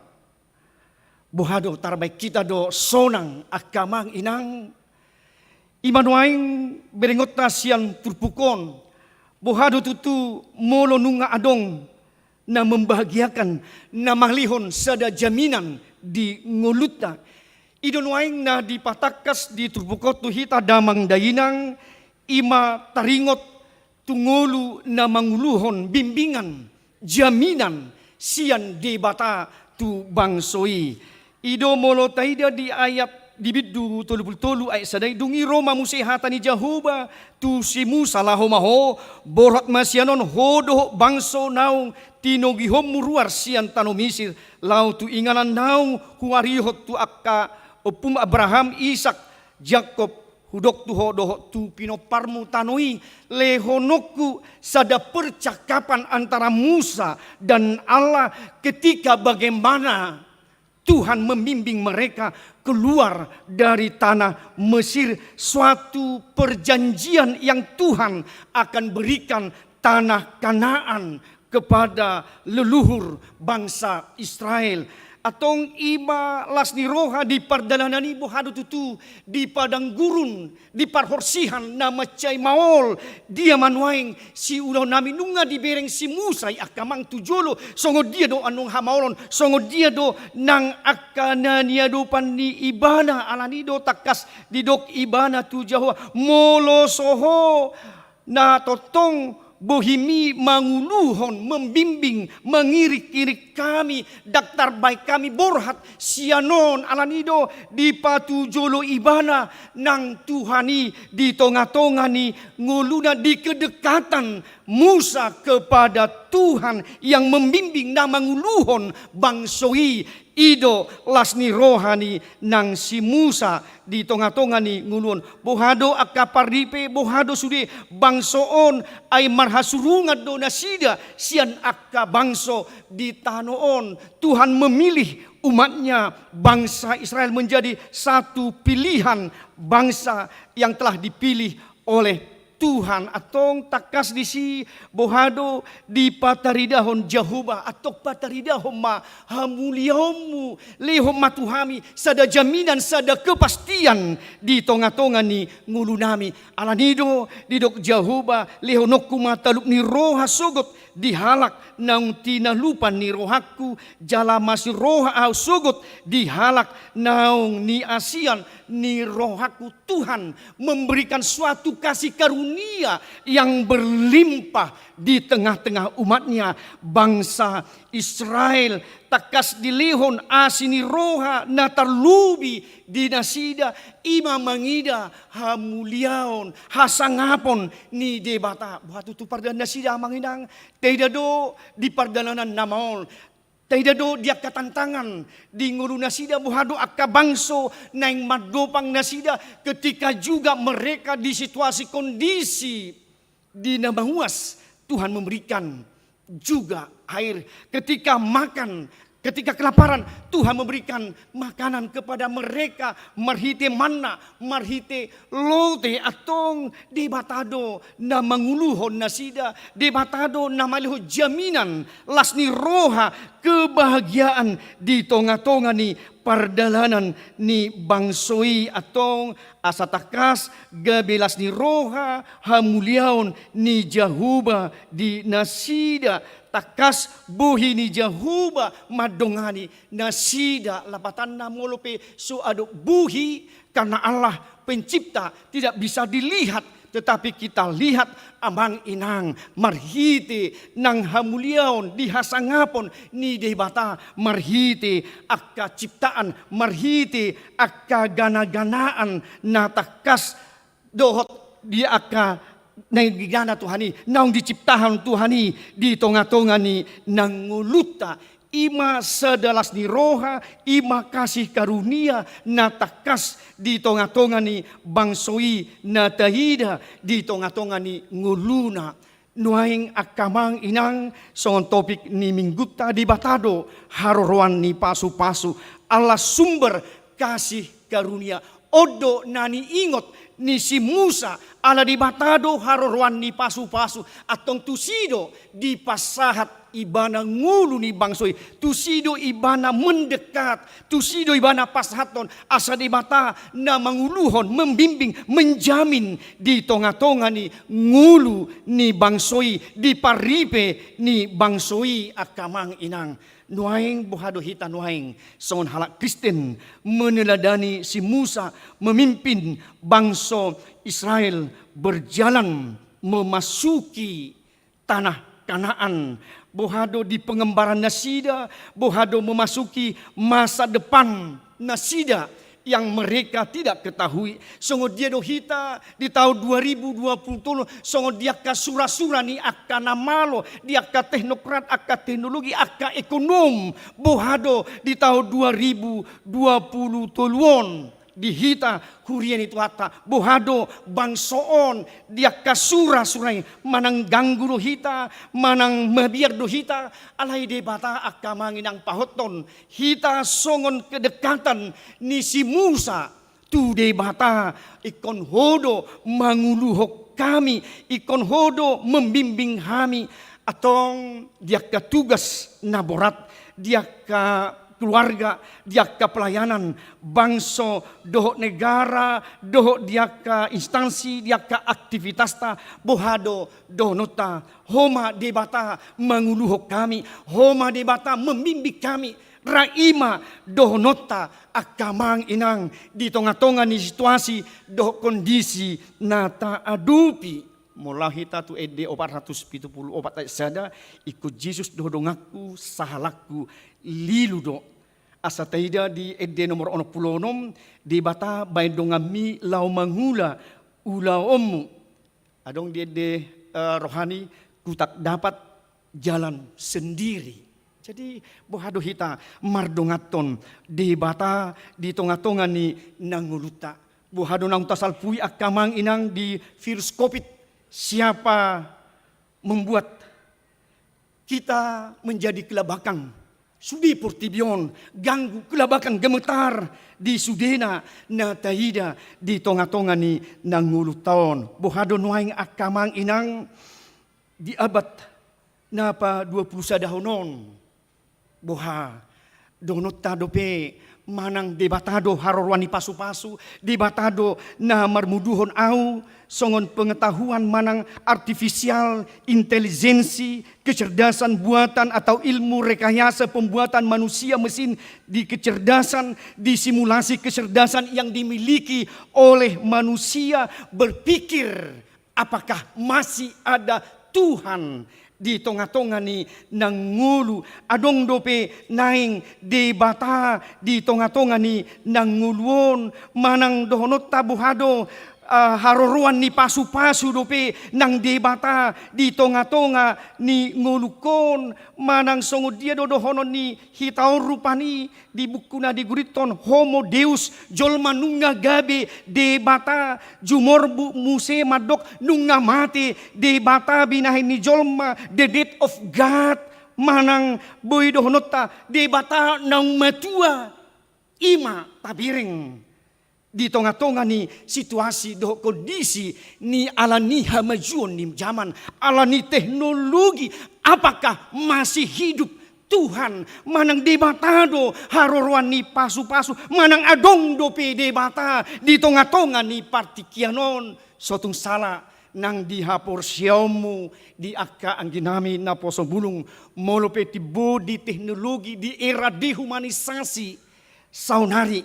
boha do, tarbahen hita do sonang angka amang inang? I ma nuaeng berengonta sian turpuk on, boha do tutu molo nunga adong na membahagiakan, na mangalehon sada jaminan di ngolunta? I do nuaeng na dipatangkas di turpuk on tu hita damang dainang, i ma taringot tu ngolu na manguluhon bimbingan, jaminan sian Debata tu bangso i. I do molo taida di ayat, di bindu tolu pulu tolu ayat sada i, dung i ro ma muse hata ni Jahowa tu si Musa, laho ma ho, borhat ma sian on ho dohot bangso naung tinogihonmu ruar sian tano Misir, laho tu inganan naung huarihon tu angka ompum Abraham, Isak, Jakob, hudok tu ho dohot tu pinomparmu tano i. Lehononku sada percakapan antara Musa dan Allah ketika bagaimana Tuhan membimbing mereka keluar dari tanah Mesir, suatu perjanjian yang Tuhan akan berikan tanah Kanaan kepada leluhur bangsa Israel. Antong i ma las ni roha di pardalanan i, boha do tutu di padang gurun, di parhorsihan na mansai maol. Dia ma nuaeng siulahonnami? Nunga dibereng si Musa i angka amang tu jolo, songon dia do annon hamaolon, songon dia do nang angka na niadopan ni ibana. Alani do tangkas didok ibana tu Jahowa, molo so ho na tongtong bohimi manguluhon, membimbing, mangiring-iring hami, ndang tarbahen hami borhat sian on. Alani do dipatujolo ibana nang Tuhan i di tonga-tonga ni ngoluna, di kedekatan Musa kepada Tuhan yang membimbing, na manguluhon bangso i. I do las ni roha ni nang si Musa di tonga-tonga ni ngolu on. Boha do angka parripe, boha do sude bangso on, ai marhasurungan do nasida sian angka bangso di tano on. Tuhan memilih umatnya, bangsa Israel, menjadi satu pilihan bangsa yang telah dipilih oleh Tuhan. Antong tangkas disi, boha do dipataridahon Jahowa? Antong pataridahon ma hamuliaonmu, lehon ma tu hami sada jaminan, sada kepastian di tonga-tonga ni ngolunami. Alani do didok Jahowa, lehononku ma talup ni roha sogot di halak naung tinalupan ni rohangku, jala marasi roha ahu sogot di halak naung niasian ni rohangku. Tuhan memberikan suatu kasih karunia yang berlimpah di tengah-tengah umatnya, bangsa Israel. tangkas dilehon asi ni roha na tarlumobi di nasida, i ma mangida hamuliaon, hasangapon ni Debata. Boha tutu pardalanan nasida, amang inang? Taida do di pardalanan na maol, taida do di angka tantangan di ngolu nasida, boha do angka bangso naeng mandopang nasida, ketika juga mereka di situasi kondisi di na mauas, Tuhan memberikan juga air. Ketika makan, ketika kelaparan, Tuhan memberikan makanan kepada mereka marhite manna, marhite lote. Antong Debata do na manguluhon nasida, Debata do na malehon jaminan las ni roha, kebahagiaan di tonga-tonga ni pardalanan ni bangso i. Antong asa tangkas gabe las ni roha hamuliaon ni Jahowa di nasida, tangkas bohi ni Jahowa mandongani nasida. Lapatanna, molo pe so adong bohi, karena Allah Pencipta tidak bisa dilihat, tetapi kita lihat, amang inang, marhite nang hamuliaon di hasangapon ni Debata, marhite angka ciptaan, marhite angka gana-ganaan na tangkas dohot di angka na digana Tuhan i, naung diciptahon Tuhan i di tonga-tonga ni na ngolunta. I ma sada las ni roha, i ma kasih karunia na tangkas di tonga-tonga ni bangso i na taida di tonga-tonga ni ngoluna. Nuaeng angka amang inang, songon topik ni minggunta, Debata do haroroan ni pasu-pasu, Allah sumber kasih karunia. On do na niingot ni si Musa, ala Debata do haroroan ni pasu-pasu, antong tusi do dipasahat ibana ngolu ni bangso i, tusi do ibana mendekat, tusi do ibana pasahathon, asa Debata na manguluhon, membimbing, menjamin di tonga-tonga ni ngolu ni bangso i, di parripe ni bangso i, angka amang inang. Nuaeng boha do hita nuaeng songon halak Kristen meneladani si Musa memimpin bangso Israel berjalan memasuki tanah Kanaan? Boha do di pengembaraan nasida, boha do memasuki masa depan nasida yang mereka tidak ketahui. Songon dia do hita di tahun dua ribu dua puluh tolu, songon dia angka sura-sura ni angka na malo, di angka teknokrat, angka teknologi, angka ekonom, boha do di tahun dua ribu dua puluh tolu on di hita, huria ni Tuhanta? Boha do bangso on di angka sura-sura i? Manang ganggu do hita, manang mabiar do hita? Alai Debata, angka amang inang, pahothon hita songon kedekatan ni si Musa tu Debata, ingkon Ho do manguluhon hami, ingkon Ho do membimbing hami. Antong di angka tugas na borat, di angka keluarga, di angka pelayanan, bangso dohot negara, dohot di angka instansi, di angka aktivitasta, boha do dohononta? Ho ma Debata manguluhon hami, Ho ma Debata membimbing hami. Ra i ma dohononta, angka amang inang, di tonga-tonga ni situasi dohot kondisi na taadopi. Molo hita tu ende opat ratus pitu pulu opat ayat sada, ingkon Jesus do donganku, sahalakku lilu do. Asa taida di ende nomor onom pulu onom, Debata baen donganmi laho mangula ulaonmu. Adong di ende, eh, rohani, ku tak dapat jalan sendiri. Jadi, boha do hita mardonganhon Debata di tonga-tonga ni na ngolunta? Boha do naung tasalpui, angka amang inang, di virus covid? Siapa membuat kita menjadi kelabakan? Sude portibi on ganggu, kelabakan, gemetar di sudena na taida di tonga-tonga ni na ngolunta on. Boha do nuaeng, angka amang inang, di abad na padua pulu sadahon on? Boha dohononta dope, manang Debata do haroroan ni pasu-pasu, Debata do na marmuduhon au, songon pengetahuan manang artificial intelligence, kecerdasan buatan atau ilmu rekayasa pembuatan manusia mesin di kecerdasan, di simulasi kecerdasan yang dimiliki oleh manusia, berpikir, apakah masih ada Tuhan di tonga-tonga ni na ngolu. Adong dope naeng Debata di tonga-tonga ni na ngolu on, manang dohononta boha do, ah, haroroan ni pasu-pasu dope nang Debata di tonga-tonga ni ngolungkon, manang songon dia do dohonon ni hita on rupani di buku na digurithon Homo Deus, jolma nunga gabe Debata, jumorbut muse mandok nunga mate Debata binahen ni jolma, the death of God, manang boi dohononta Debata naung matua. I ma tabereng di tonga-tonga ni situasi dohot kondisi ni ala ni hamajuon ni jaman, ala ni teknologi, apakah masih hidup Tuhan, manang Debata do haroroan ni pasu-pasu, manang adong dope Debata di tonga-tonga ni partingkian on? So tung sala nang di haporseaonmu di angka angginami naposo bulung, molo pe timbo di teknologi, di era dehumanisasi saonari,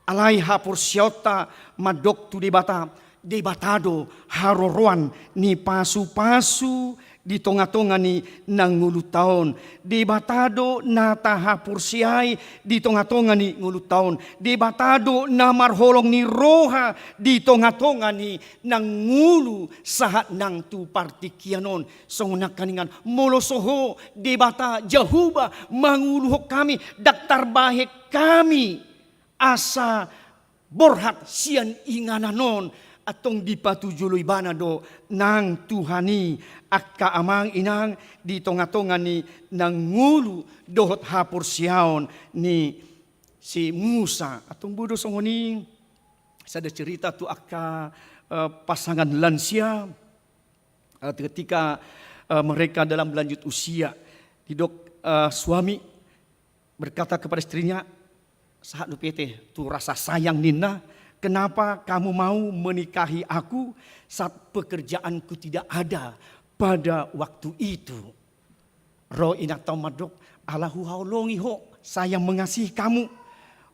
alai haporseaonta mandok tu Debata, Debata do haroroan ni pasu-pasu di tonga-tonga ni na ngolunta on. Debata do na tahaporseai di tonga-tonga ni ngolunta on. Debata do na marholong ni roha di tonga-tonga ni na ngolu sahat nang tu partingkian on. Songon nangkaningan, molo so Ho Debata Jahowa manguluhon hami, ndang tarbahen hami asa borhat sian inganan on, antong dipatujolo Ibana do nang Tuhan i, angka amang inang, di tonga-tonga ni na ngolu dohot haporseaon ni si Musa. Antong boi do songon i sada cerita tu angka, eh, pasangan lansia, eh, ketika, eh, mereka dalam lanjut usia, didok, eh, suami berkata kepada istrinya, sahat dope i tu rasa sayang ninna, "Kenapa kamu mau menikahi aku saat pekerjaanku tidak ada pada waktu itu?" Ro inanta on mandok, "Ala huhaholongi ho, saya mengasihi kamu."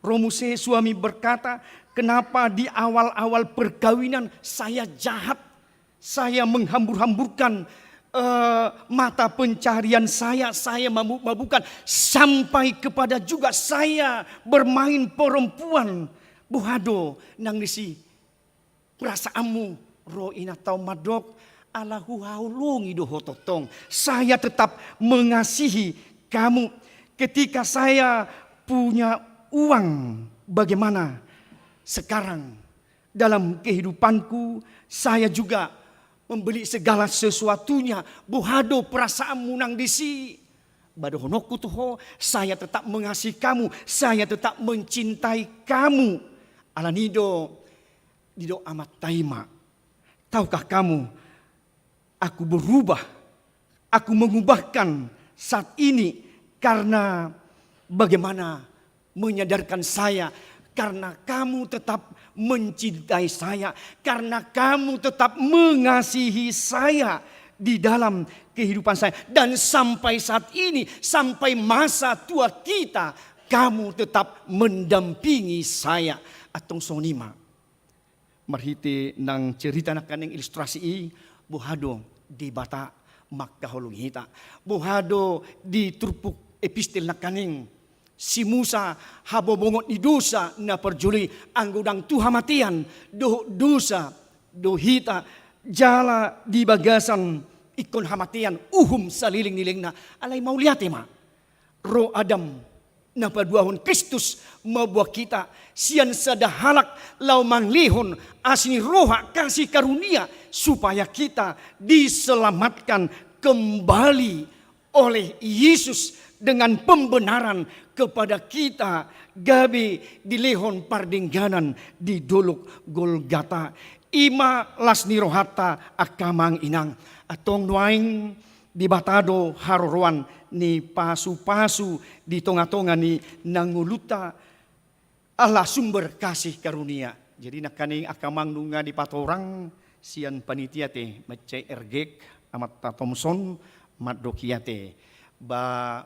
Ro muse suami berkata, "Kenapa di awal-awal perkawinan saya jahat, saya menghambur-hamburkan, eh, mata pencaharian saya, saya mabuk-mabukan, sampai kepada juga saya bermain perempuan?" Boha do nang disi perasaanmu? Ro inanta on mandok, "Ala huhaholongi do ho tongtong. Saya tetap mengasihi kamu. Ketika saya punya uang, bagaimana sekarang dalam kehidupanku, saya juga membeli segala sesuatunya." Boha do perasaanmu nang disi? Ba dohononku tu ho, saya tetap mengasihi kamu, saya tetap mencintai kamu. Alani do didok amanta i ma, "Tahukah kamu, aku berubah, aku mengubahkan saat ini karena bagaimana menyadarkan saya, karena kamu tetap mencintai saya, karena kamu tetap mengasihi saya di dalam kehidupan saya. Dan sampai saat ini, sampai masa tua kita, kamu tetap mendampingi saya." Antong songon i ma. Marhite nang cerita nangkaning ilustrasi i, boha do Debata mangkaholongi hita. Boha do di turpuk epistel nangkaning, si Musa habobongot ni dosa na parjolo i, anggo ndang tu hamatean dohot dosa do hita jala di bagasan ingkon hamatean, uhum saleleng ni lelengna. Alai mauliate ma, ro Adam na paduahon Kristus mamboan hita sian sada halak laho mangalehon asi ni roha, kasih karunia, supaya kita diselamatkan kembali oleh Yesus dengan pembenaran kepada kita, gabe dilehon pardengganan di dolok Golgata. I ma las ni rohanta, angka amang inang. Antong nuaeng Debata do haroroan ni pasu-pasu di tonga-tonga ni na ngolunta, Allah sumber kasih karunia. Jadi nangkaning angka amang nunga dipatorang sian panitia te, mansai ergek amanta Thomson, mandok i ate. Ba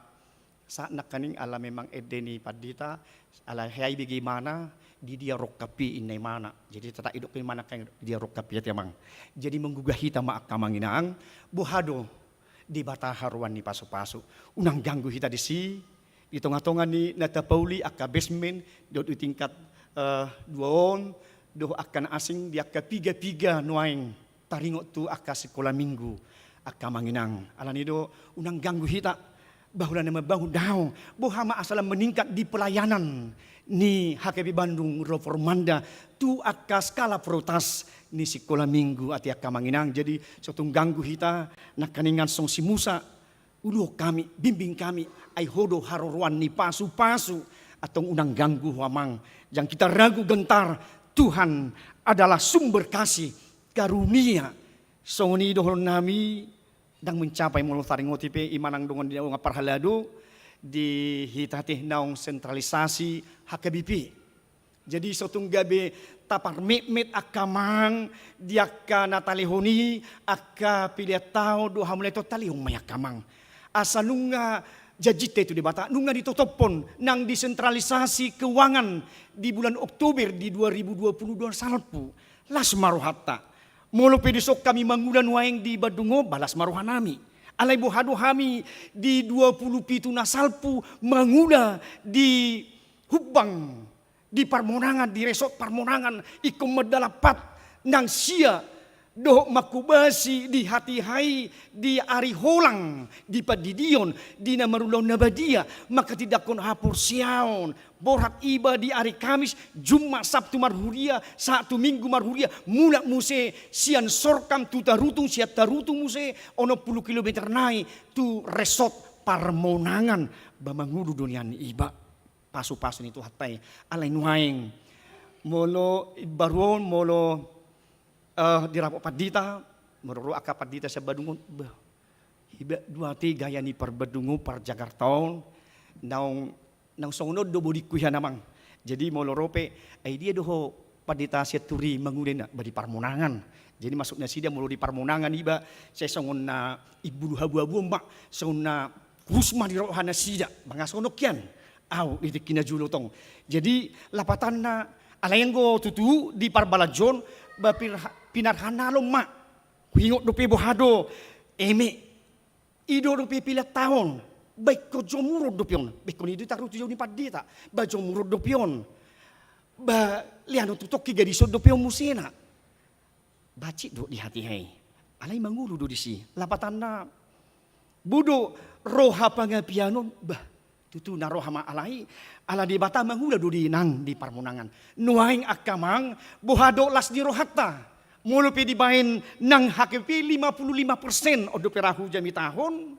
sahat nangkaning ala memang ende ni pandita, ala hea i bege imana, di dia rongkap i inna imana. Jadi tetap idok imana kan di dia rongkap i ate amang. Jadi menggugah hita ma angka amang inang, boha do Debata haroan ni pasupasu. Unang ganggu hita disi, di tongatonga ni na tapauli angka basement, dohot di tingkat, eh, dua on, dohot angka na asing di angka pigapiga nuaeng taringot tu angka sikola minggu, angka amang inang. Alani do, unang ganggu hita, bahula na mambangun daong, boha ma asal meningkat di pelayanan ni H K B Bandung Reformanda tu angka skala prioritas ni sikola minggu, ate angka amang inang. Jadi, so tung ganggu hita, nangkaningan songon si Musa, uluhon hami, bimbing hami, ai Ho do haroroan ni pasupasu, antong unang ganggu Ho amang. Jang hita ragu gentar, Tuhan adalah sumber kasih karunia. Songon i dohonon nami, ndang mencapai molo taringot i pe, i manang dongan di dongan parhalado, di hita ate naung sentralisasi H K B P. Jadi so tung gabe taparmetmet angka amang, di angka na talehon i, angka pelean taon do hamulai taon, talehon ma i angka amang. Asa nunga janjinta i tu Debata, nunga ditotophon, nang desentralisasi keuangan di bulan Oktober di dua ribu dua puluh dua na salpu. Las ma rohanta. Molo pe dison hami mangula nuaeng di Bandung on, ba las ma rohanami. Alai boha do hami di dua puluh pitu na salpu mangula di Humbang, di parmonangan, di resort parmonangan, ingkon mandalapat nang sia dohot manghobasi di hatiha i di ari holang, di pandidion, di na marulaon na badia, manghatindanghon haporseaon, borhat iba di ari Kamis, Jumat, Sabtu marhuria, sahat tu Minggu marhuria, mulak muse sian Sorkam tu Tarutung, sian Tarutung muse onom pulu kilometer nai tu resort parmonangan, ba mangolu do nian iba. Pasupasu ni Tuhanta i. Alai nuaeng, molo imbaru on, molo, eh, di rapot pandita, molo ro angka pandita sian Bandung on, bah, iba do ate gaya ni parbandung on, parjakarta on, naung, naung songon on do bodingku hian amang. Jadi molo ro pe, ai dia do ho pandita sian Turi mangula, inna, ba di parmonangan. Jadi maksud nasida molo di parmonangan iba, sai songon na imbulu habuabu on ma, songon na kurus ma di roha nasida, mangasonok hian. Au, di tingki na jolo tong. Jadi lapatanna, alai anggo tutu di parbalanjo on, ba pir-, pinarhanalon ma. Huingot dope boha do, eme. I do dope pelean taon, ba ingkon jomuron dope on, ba ingkon i do tarutung ni pandita, ba jomuron dope on. Ba leanon tu tongki gadison dope on musena. Bancit do di hatiha i. Alai mangolu do disi. Lapatanna, bodo roha pangapian on, bah, tutu na roha ma alai, ala Debata mangula do di nang di parmonangan. Nuaeng angka amang, boha do las ni rohanta. Molo pe dibaen nang H K P lima puluh lima persen, on dope ra hujamitahon,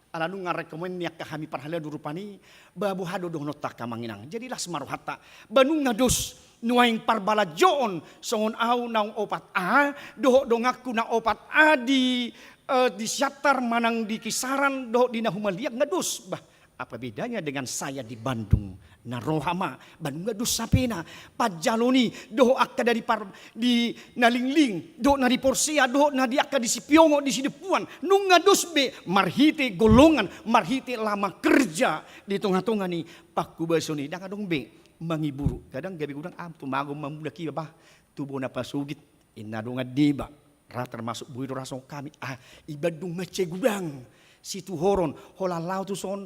ala nunga rekomen ni angka hami parhalado rupani, ba boha do dohononta angka amang inang. Jadi las ma rohanta. Ba nunga dos nuaeng parbalanjoon songon au naung opat A, dohot donganku na opat A di, eh, di Siantar manang di Kisaran, dohot di na humaliang nga dos. Bah, apa bedanya dengan saya di Bandung? Na roha ma, ba nunga dos sapena, panjalo ni, dohot angka na di par-, di na lingling, dohot na di porsea, dohot na di angka di Sipiongot, di Sidempuan, nunga dos be, marhite golongan, marhite lama kerja, di tongatonga ni panghobason i, ndang adong be, mangiburu, kadang gabe godang, ah, tumagon ma mulak iba, bah, tu bona pasogit, inna dongan niba, ra termasuk boi do ra songon hami, ah, i Bandung mansai godang, situhoron, holan laho tuson,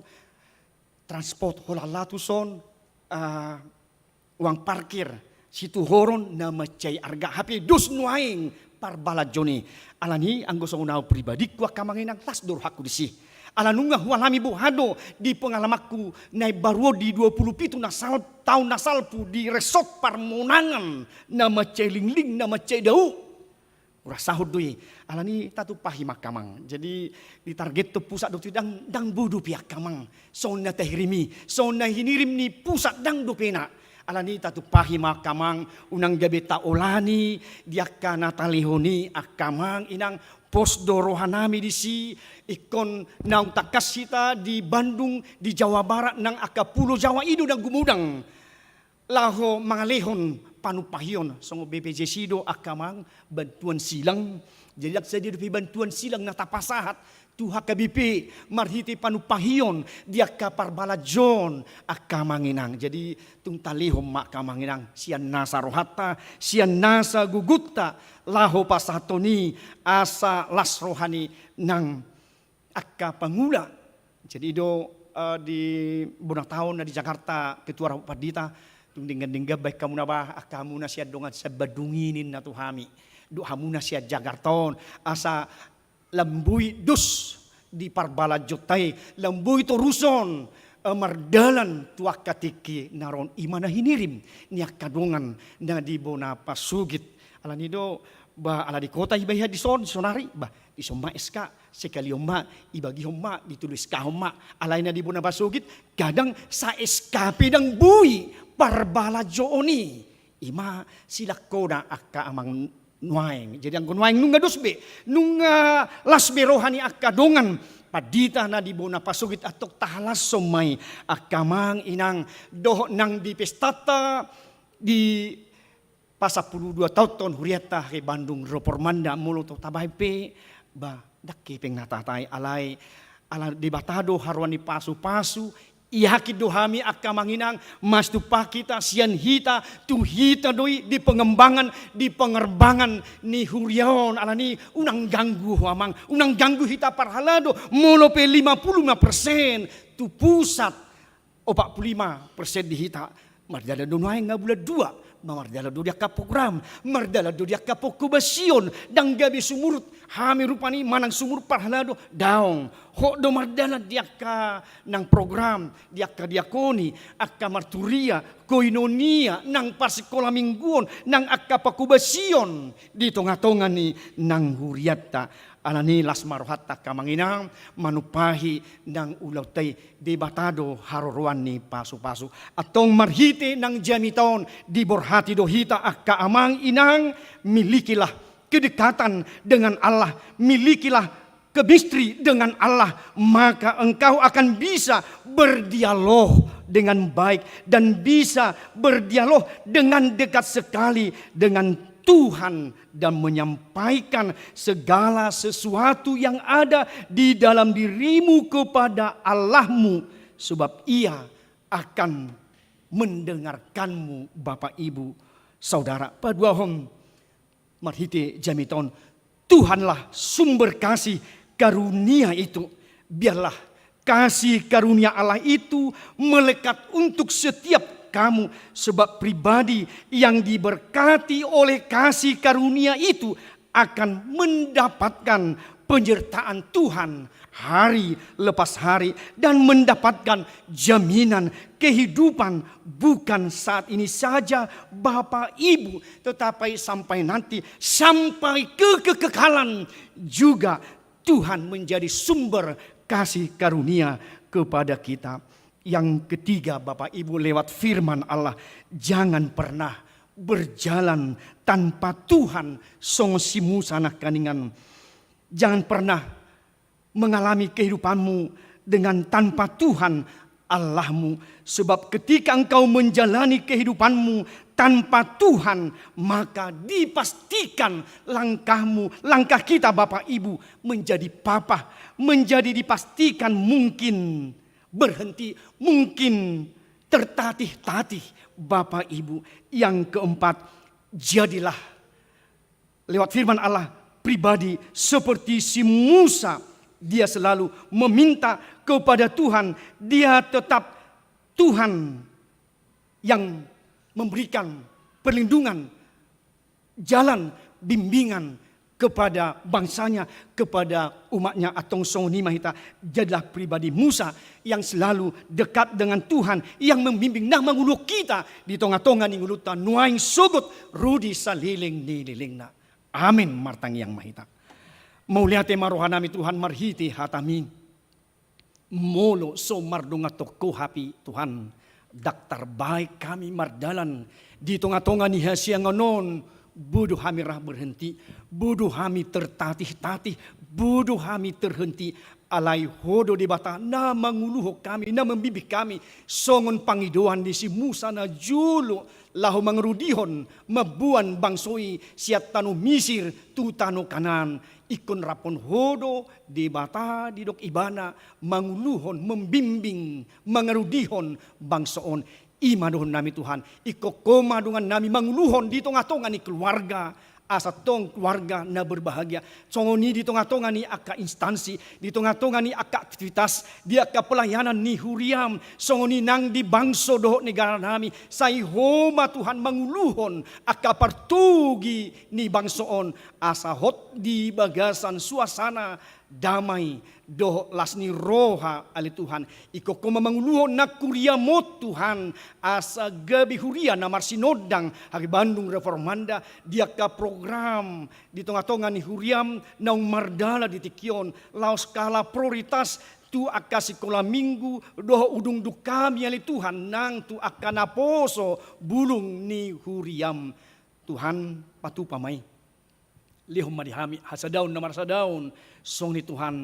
transport holan laho tuson, ah, uang parkir, situhoron na mansai arga, hape dos nuaeng parbalanjoon i. Alani anggo songon au pribadingku angka amang inang las do rohangku disi. Ala nunga hualami boha do di pengalamanku na imbaru on di dua puluh pitu na sal-, taon na salpu di resort parmonangan na mansai lingling, na mansai dao. Hurasahon do i, alani tatumpahi ma angka amang. Jadi ditargethon pusat do tu i, ndang, ndang bodo pe angka amang. Songon na tahirim i, songon na hinirim ni pusat ndang dopena. Alani tatumpahi ma angka amang, unang gabe taolani di angka na talehon i angka amang inang, pos do rohanami disi, ingkon naung tangkas hita di Bandung, di Jawa Barat, nang angka Pulo Jawa i do na gumodang. Laho mangalehon panumpahion, songon B P J S I do angka amang, bantuan silang. Jadi ndang sadia dope bantuan silang na tapasahat tu H K B P marhite panumpahion di angka parbalanjoon angka amang inang. Jadi tung talehon ma angka amang inang, sian nasa rohanta, sian nasa gogota, laho pasahathon i asa las roha ni nang angka pangula. Jadi do, eh, di bona taon na di Jakarta, Ketua Rapat Pandita, tung denggan-denggan baen hamuna bah, angka hamuna sian dongan sian Bandung i ninna tu hami. Dohot hamuna sian Jakarta on, asa lam boi dos di parbalanjonta i, lam boi toruson, eh, mardalan tu angka tingki na ro on, i ma na hinirim ni angka dongan na di bona pasogit. Alani do, bah, ala di kota iba ia dison, sonari, bah, dison ma S K, sekali on ma, ibagihon ma, ditolu S K-hon ma, alai na di bona pasogit, kadang sa S K pe ndang boi parbalanjoon i. I ma silangkona angka amang nuaeng. Jadi anggo nuaeng nunga dos be, nunga las be roha ni angka dongan pandita na di bona pasogit, antong tahalashon ma i angka amang inang dohot nang di pestanta di pasampulu dua taon hurianta ke Bandung Ropormanda, molo tung tabahen pe, bah, ndang hepeng na tatai alai, ala Debata do haroan ni pasupasu, yakin do hami angka amang inang, mastumpah hita, sian hita, tu hita do i di pengembangan, di pengerbangan ni huria on, alani unang ganggu ho amang, unang ganggu hita parhalado, molo pe lima puluh lima persen tu pusat, opat puluh lima persen di hita, mardalan do nuaeng nga bulan dua, ma mardalan do di angka program, mardalan do di angka pangkobasion, ndang gabe sumurut hami rupani manang sumurut parhalado, daong, hot do mardalan di angka nang program, di angka diakoni, angka marturia, koinonia, nang parsikola mingguon, nang angka pangkobasion, di tonga-tonga ni nang hurianta, alani las ma rohanta angka amang inang, manumpahi nang ulaonta i, Debata do haroroan ni pasupasu. Antong marhite nang jamita on diborhati do hita angka amang inang, milikilah kedekatan dengan Allah, milikilah chemistry dengan Allah, maka engkau akan bisa berdialog dengan baik dan bisa berdialog dengan dekat sekali dengan Tuhan dan menyampaikan segala sesuatu yang ada di dalam dirimu kepada Allahmu, sebab Ia akan mendengarkanmu, Bapak, Ibu, Saudara. Paduahon, marhite jamita on, Tuhanlah sumber kasih karunia itu. Biarlah kasih karunia Allah itu melekat untuk setiap kamu, sebab pribadi yang diberkati oleh kasih karunia itu akan mendapatkan penyertaan Tuhan hari lepas hari dan mendapatkan jaminan kehidupan bukan saat ini saja, Bapak Ibu, tetapi sampai nanti, sampai ke kekekalan juga Tuhan menjadi sumber kasih karunia kepada kita. Yang ketiga, Bapak Ibu, lewat firman Allah, jangan pernah berjalan tanpa Tuhan, songon si Musa nangkiningan. Jangan pernah mengalami kehidupanmu dengan tanpa Tuhan Allahmu. Sebab ketika engkau menjalani kehidupanmu tanpa Tuhan, maka dipastikan langkahmu, langkah kita Bapak Ibu, menjadi papah, menjadi dipastikan mungkin berhenti, mungkin tertatih-tatih Bapak Ibu. Yang keempat, jadilah lewat firman Allah pribadi seperti si Musa, dia selalu meminta kepada Tuhan, dia tetap Tuhan yang memberikan perlindungan, jalan, bimbingan kepada bangsanya, kepada umatnya. Antong songon i ma hita, jadilah pribadi Musa yang selalu dekat dengan Tuhan, yang membimbing, na manguluhon hita di tonga-tonga ni ngolunta nuaeng sogot ro di saleleng ni lelengna. Amen. Martangiang ma hita. Mauliate ma rohanami Tuhan marhite hataMi. Molo so mardongan tongko hape Tuhan, ndang tarbahen hami mardalan di tonga-tonga ni hasiangan on, boi do hami ra berhenti, boi do hami tertatih-tatih, boi do hami terhenti, alai Ho do Debata na manguluhon hami, na mambimbing hami, songon pangidoan ni si Musa na jolo laho mangarudihon, mamboan bangso i sian tano Misir tu tano Kanaan. Ingkon rap Ho do Debata didok Ibana manguluhon, membimbing, mangarudihon bangso on. I ma dohononnami Tuhan, ingkon Ho ma dongannami manguluhon di tonga-tonga ni keluarga, Asa tong keluarga na berbahagia. Songon i di tonga-tonga ni angka instansi, di tonga-tonga ni angka aktivitas, di angka pelayanan ni huriam, songon i nang di bangso dohot negara nami, sai Ho ma Tuhan manguluhon angka partogi ni bangso on, asa hot di bagasan suasana damai dohot las ni roha ale Tuhan. Ingkon Ho ma manguluhon nang huriam on Tuhan, asa gabe huria na marsinondang hami Bandung Reformanda di angka program di tonga-tonga ni huriam naung mardalan di tingki on, laos skala prioritas tu angka sikola minggu dohot dung-dung hami ale Tuhan nang tu angka naposo bulung ni huriam. Tuhan, patupa ma i. Lehon ma di hami hasadaon na marsadaon, songon i Tuhan,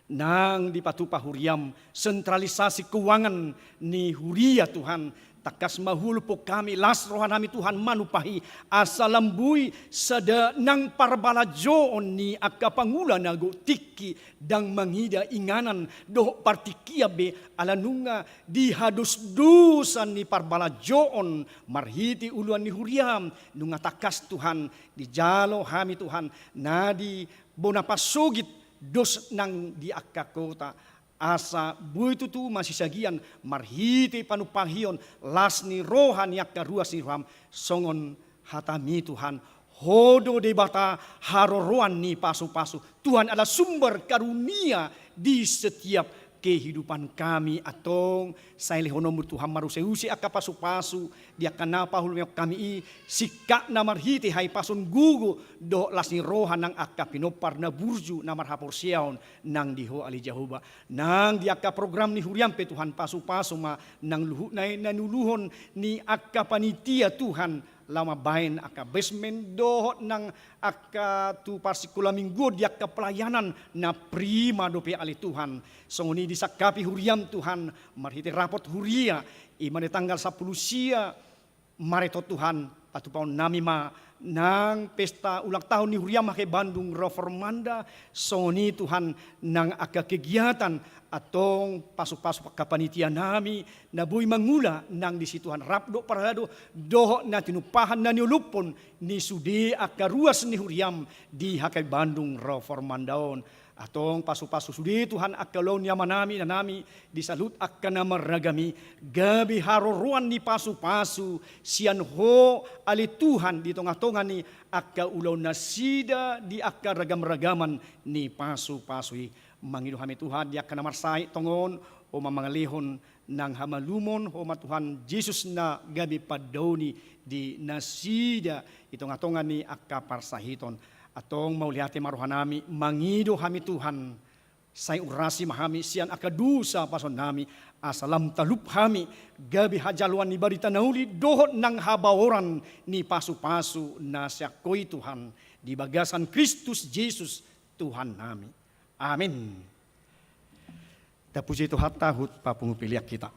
nang dipatupa huriam, sentralisasi keuangan ni huria Tuhan, tangkas ma huolop hami, las roha nami Tuhan manumpahi, asa lam boi sada nang parbalajoon ni angka pangula na gok tingki, ndang mangida inganan dohot partingkian be, ala nunga dihadosdosan ni parbalajoon marhite uluan ni huriam, nunga tangkas Tuhan, dijalo hami Tuhan, na di bona pasogit dos nang di angka kota, asa boi tutu masisagian marhite panumpahion las ni roha ni angka ruas ni roham, songon hatami Tuhan, Ho do Debata haroroan ni pasu-pasu, Tuhan adalah sumber karunia di setiap kehidupan kami. Antong sai lehononmu Tuhan maruse-use angka pasu-pasu di angka na paulumehon hami i, singkatna marhite hahipason gogo dohot las ni roha nang angka pinompar na burju na marhaporseaon nang di Ho ale Jahowa. Nang di angka program ni huriam pe Tuhan, pasu-pasu ma nang luhutna i na niuluhon ni angka panitia Tuhan, laho mambahen angka basement dohot nang angka tu parsikola mingguon di angka pelayanan na prima dope ale Tuhan. Songon i disangkapi huriam Tuhan, marhite rapot huria, i ma di tanggal sampulu sia Maret on Tuhan, patupaon nami ma nang pesta ulang tahun ni huriam hami Bandung Reformanda, songon i Tuhan nang angka kegiatan, antong pasu-pasu angka panitia nami, na boi mangula nang disi Tuhan, rap dohot parhalado, dohot na tinumpahan na niolophon ni sude angka ruas ni huriam di hami Bandung Reformanda on. Antong pasu-pasu sude Tuhan angka ulaon ni amanami, inanami, di saluhut angka na marragam i, gabe haroroan ni pasu-pasu sian Ho ale Tuhan di tonga-tonga ni angka ulaonnasida di angka ragam-ragaman ni pasu-pasu i. Mangido hami Tuhan di angka na marsahit tongon, Ho ma mangalehon nang hamalumon, Ho ma Tuhan Jesus na gabe pandaoni di nasida di tonga-tonga ni angka parsahiton. Antong mauliate ma roha nami, mangido hami Tuhan, sai urasi ma hami sian angka dosa pasu nami, asa lam talup hami gabe hajaloan ni barita na uli dohot nang habaoran ni pasu-pasu na sian Ho i Tuhan, di bagasan Kristus Jesus Tuhan nami. Amin. Tapuji Tuhanta, huhut papungu pelean hita.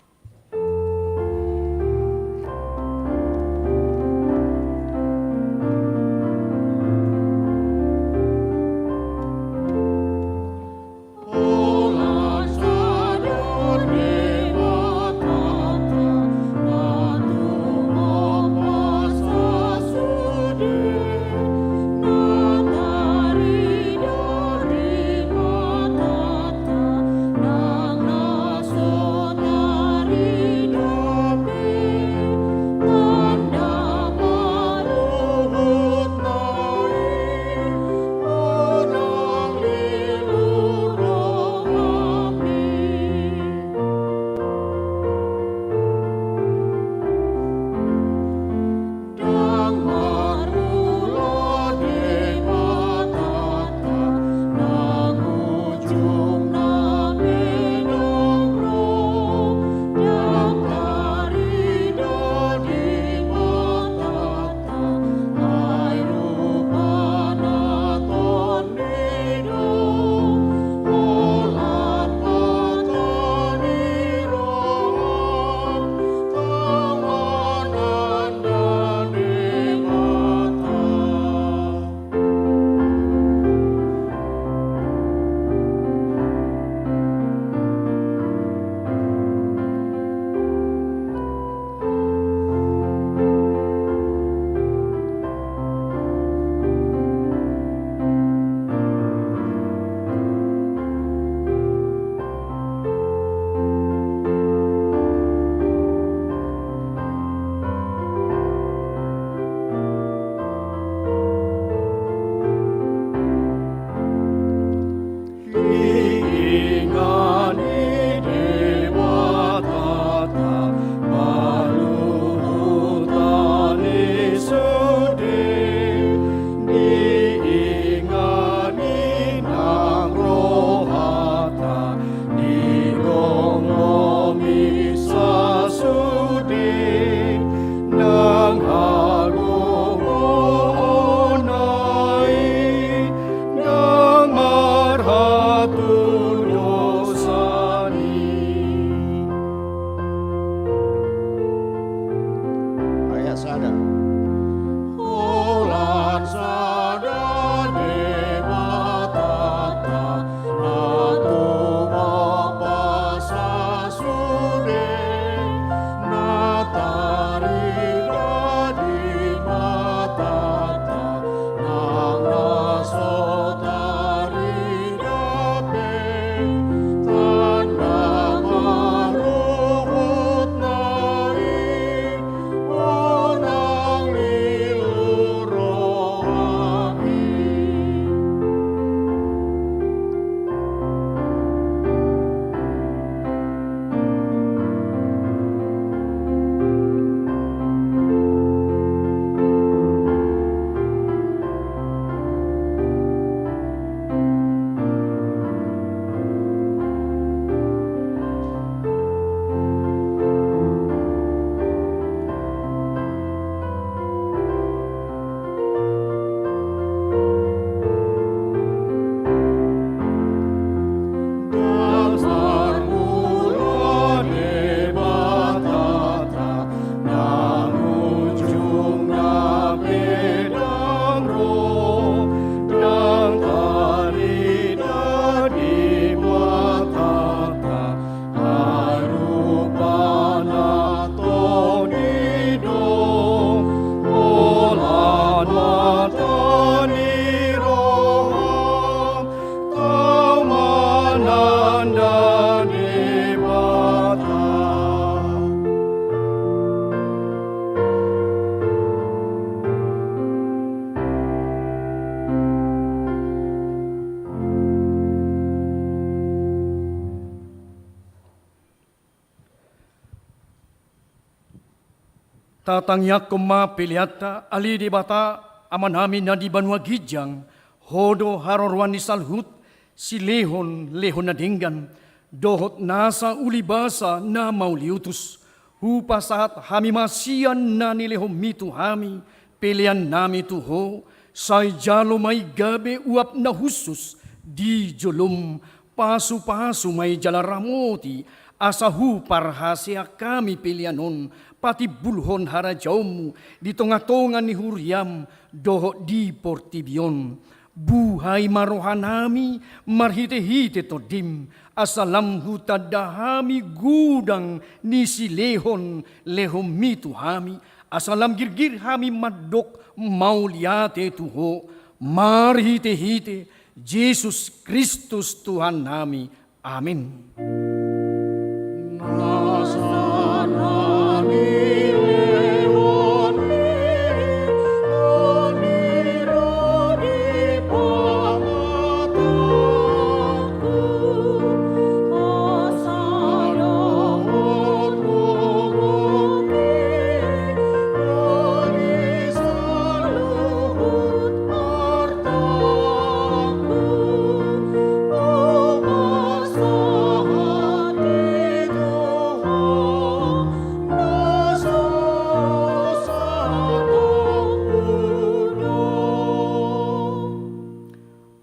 Tatangiangkon ma peleanta, ale Debata, Amanami na di banua ginjang, Ho do haroroan ni saluhut silehon, lehon na denggan, dohot nasa ulibasa na mauliutus. Hupasahat hami ma sian na nilehonMi tu hami peleannami tu Ho, sai jalo ma i gabe uap na hushus di joloM, pasupasu ma i jala ramoti, asa huparhaseang hami pelean on patimbulhon harajaonMu di tongatonga ni huriaM dohot di portibi on. Buhai ma rohanami marhitehite TondiM, asa lam hutanda hami godang ni silehon lehonMi tu hami, asa lam girgir hami mandok mauliate tu Ho, marhitehite Jesus Kristus Tuhannami. Amin.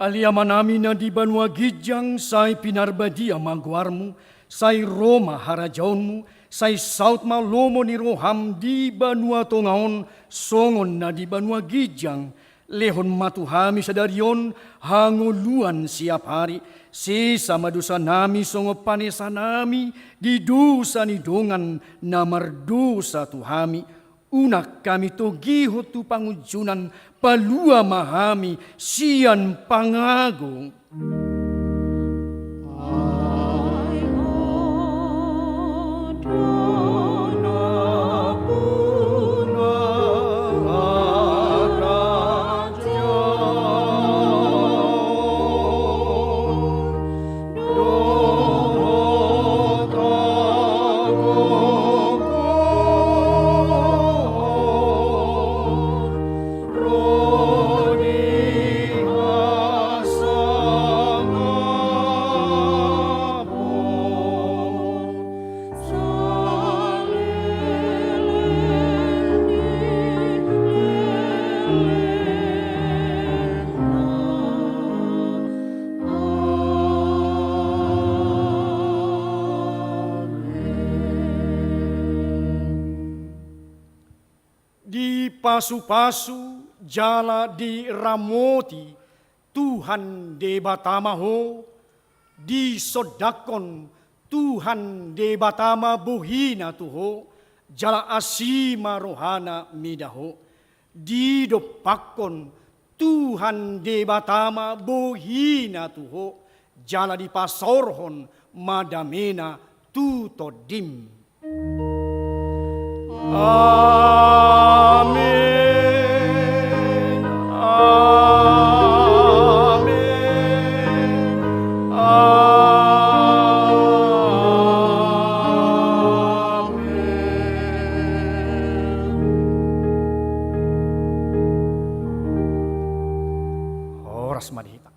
Ale Amanami na di banua ginjang, sai pinarbadia ma goarMu, sai ro ma harajaonMu, sai saut ma lomo ni rohaM di banua tonga on songon na di banua ginjang. Lehon ma tu hami sadari on hangoluan siap ari, sesa ma dosanami songon panesanami di dosa ni dongan na mardosa tu hami. Unang hami togihon tu pangunjunan, palua ma hami sian pangago. Dipasupasu jala diramoti Tuhan Debata ma ho, disondangkon Tuhan Debata ma bohina tu ho, jala asi ma rohana mida ho. Didompakkon Tuhan Debata ma bohina tu ho, jala dipasaorhon ma damena tu tondim. Amin. Amin. Amin. Horas ma di hita.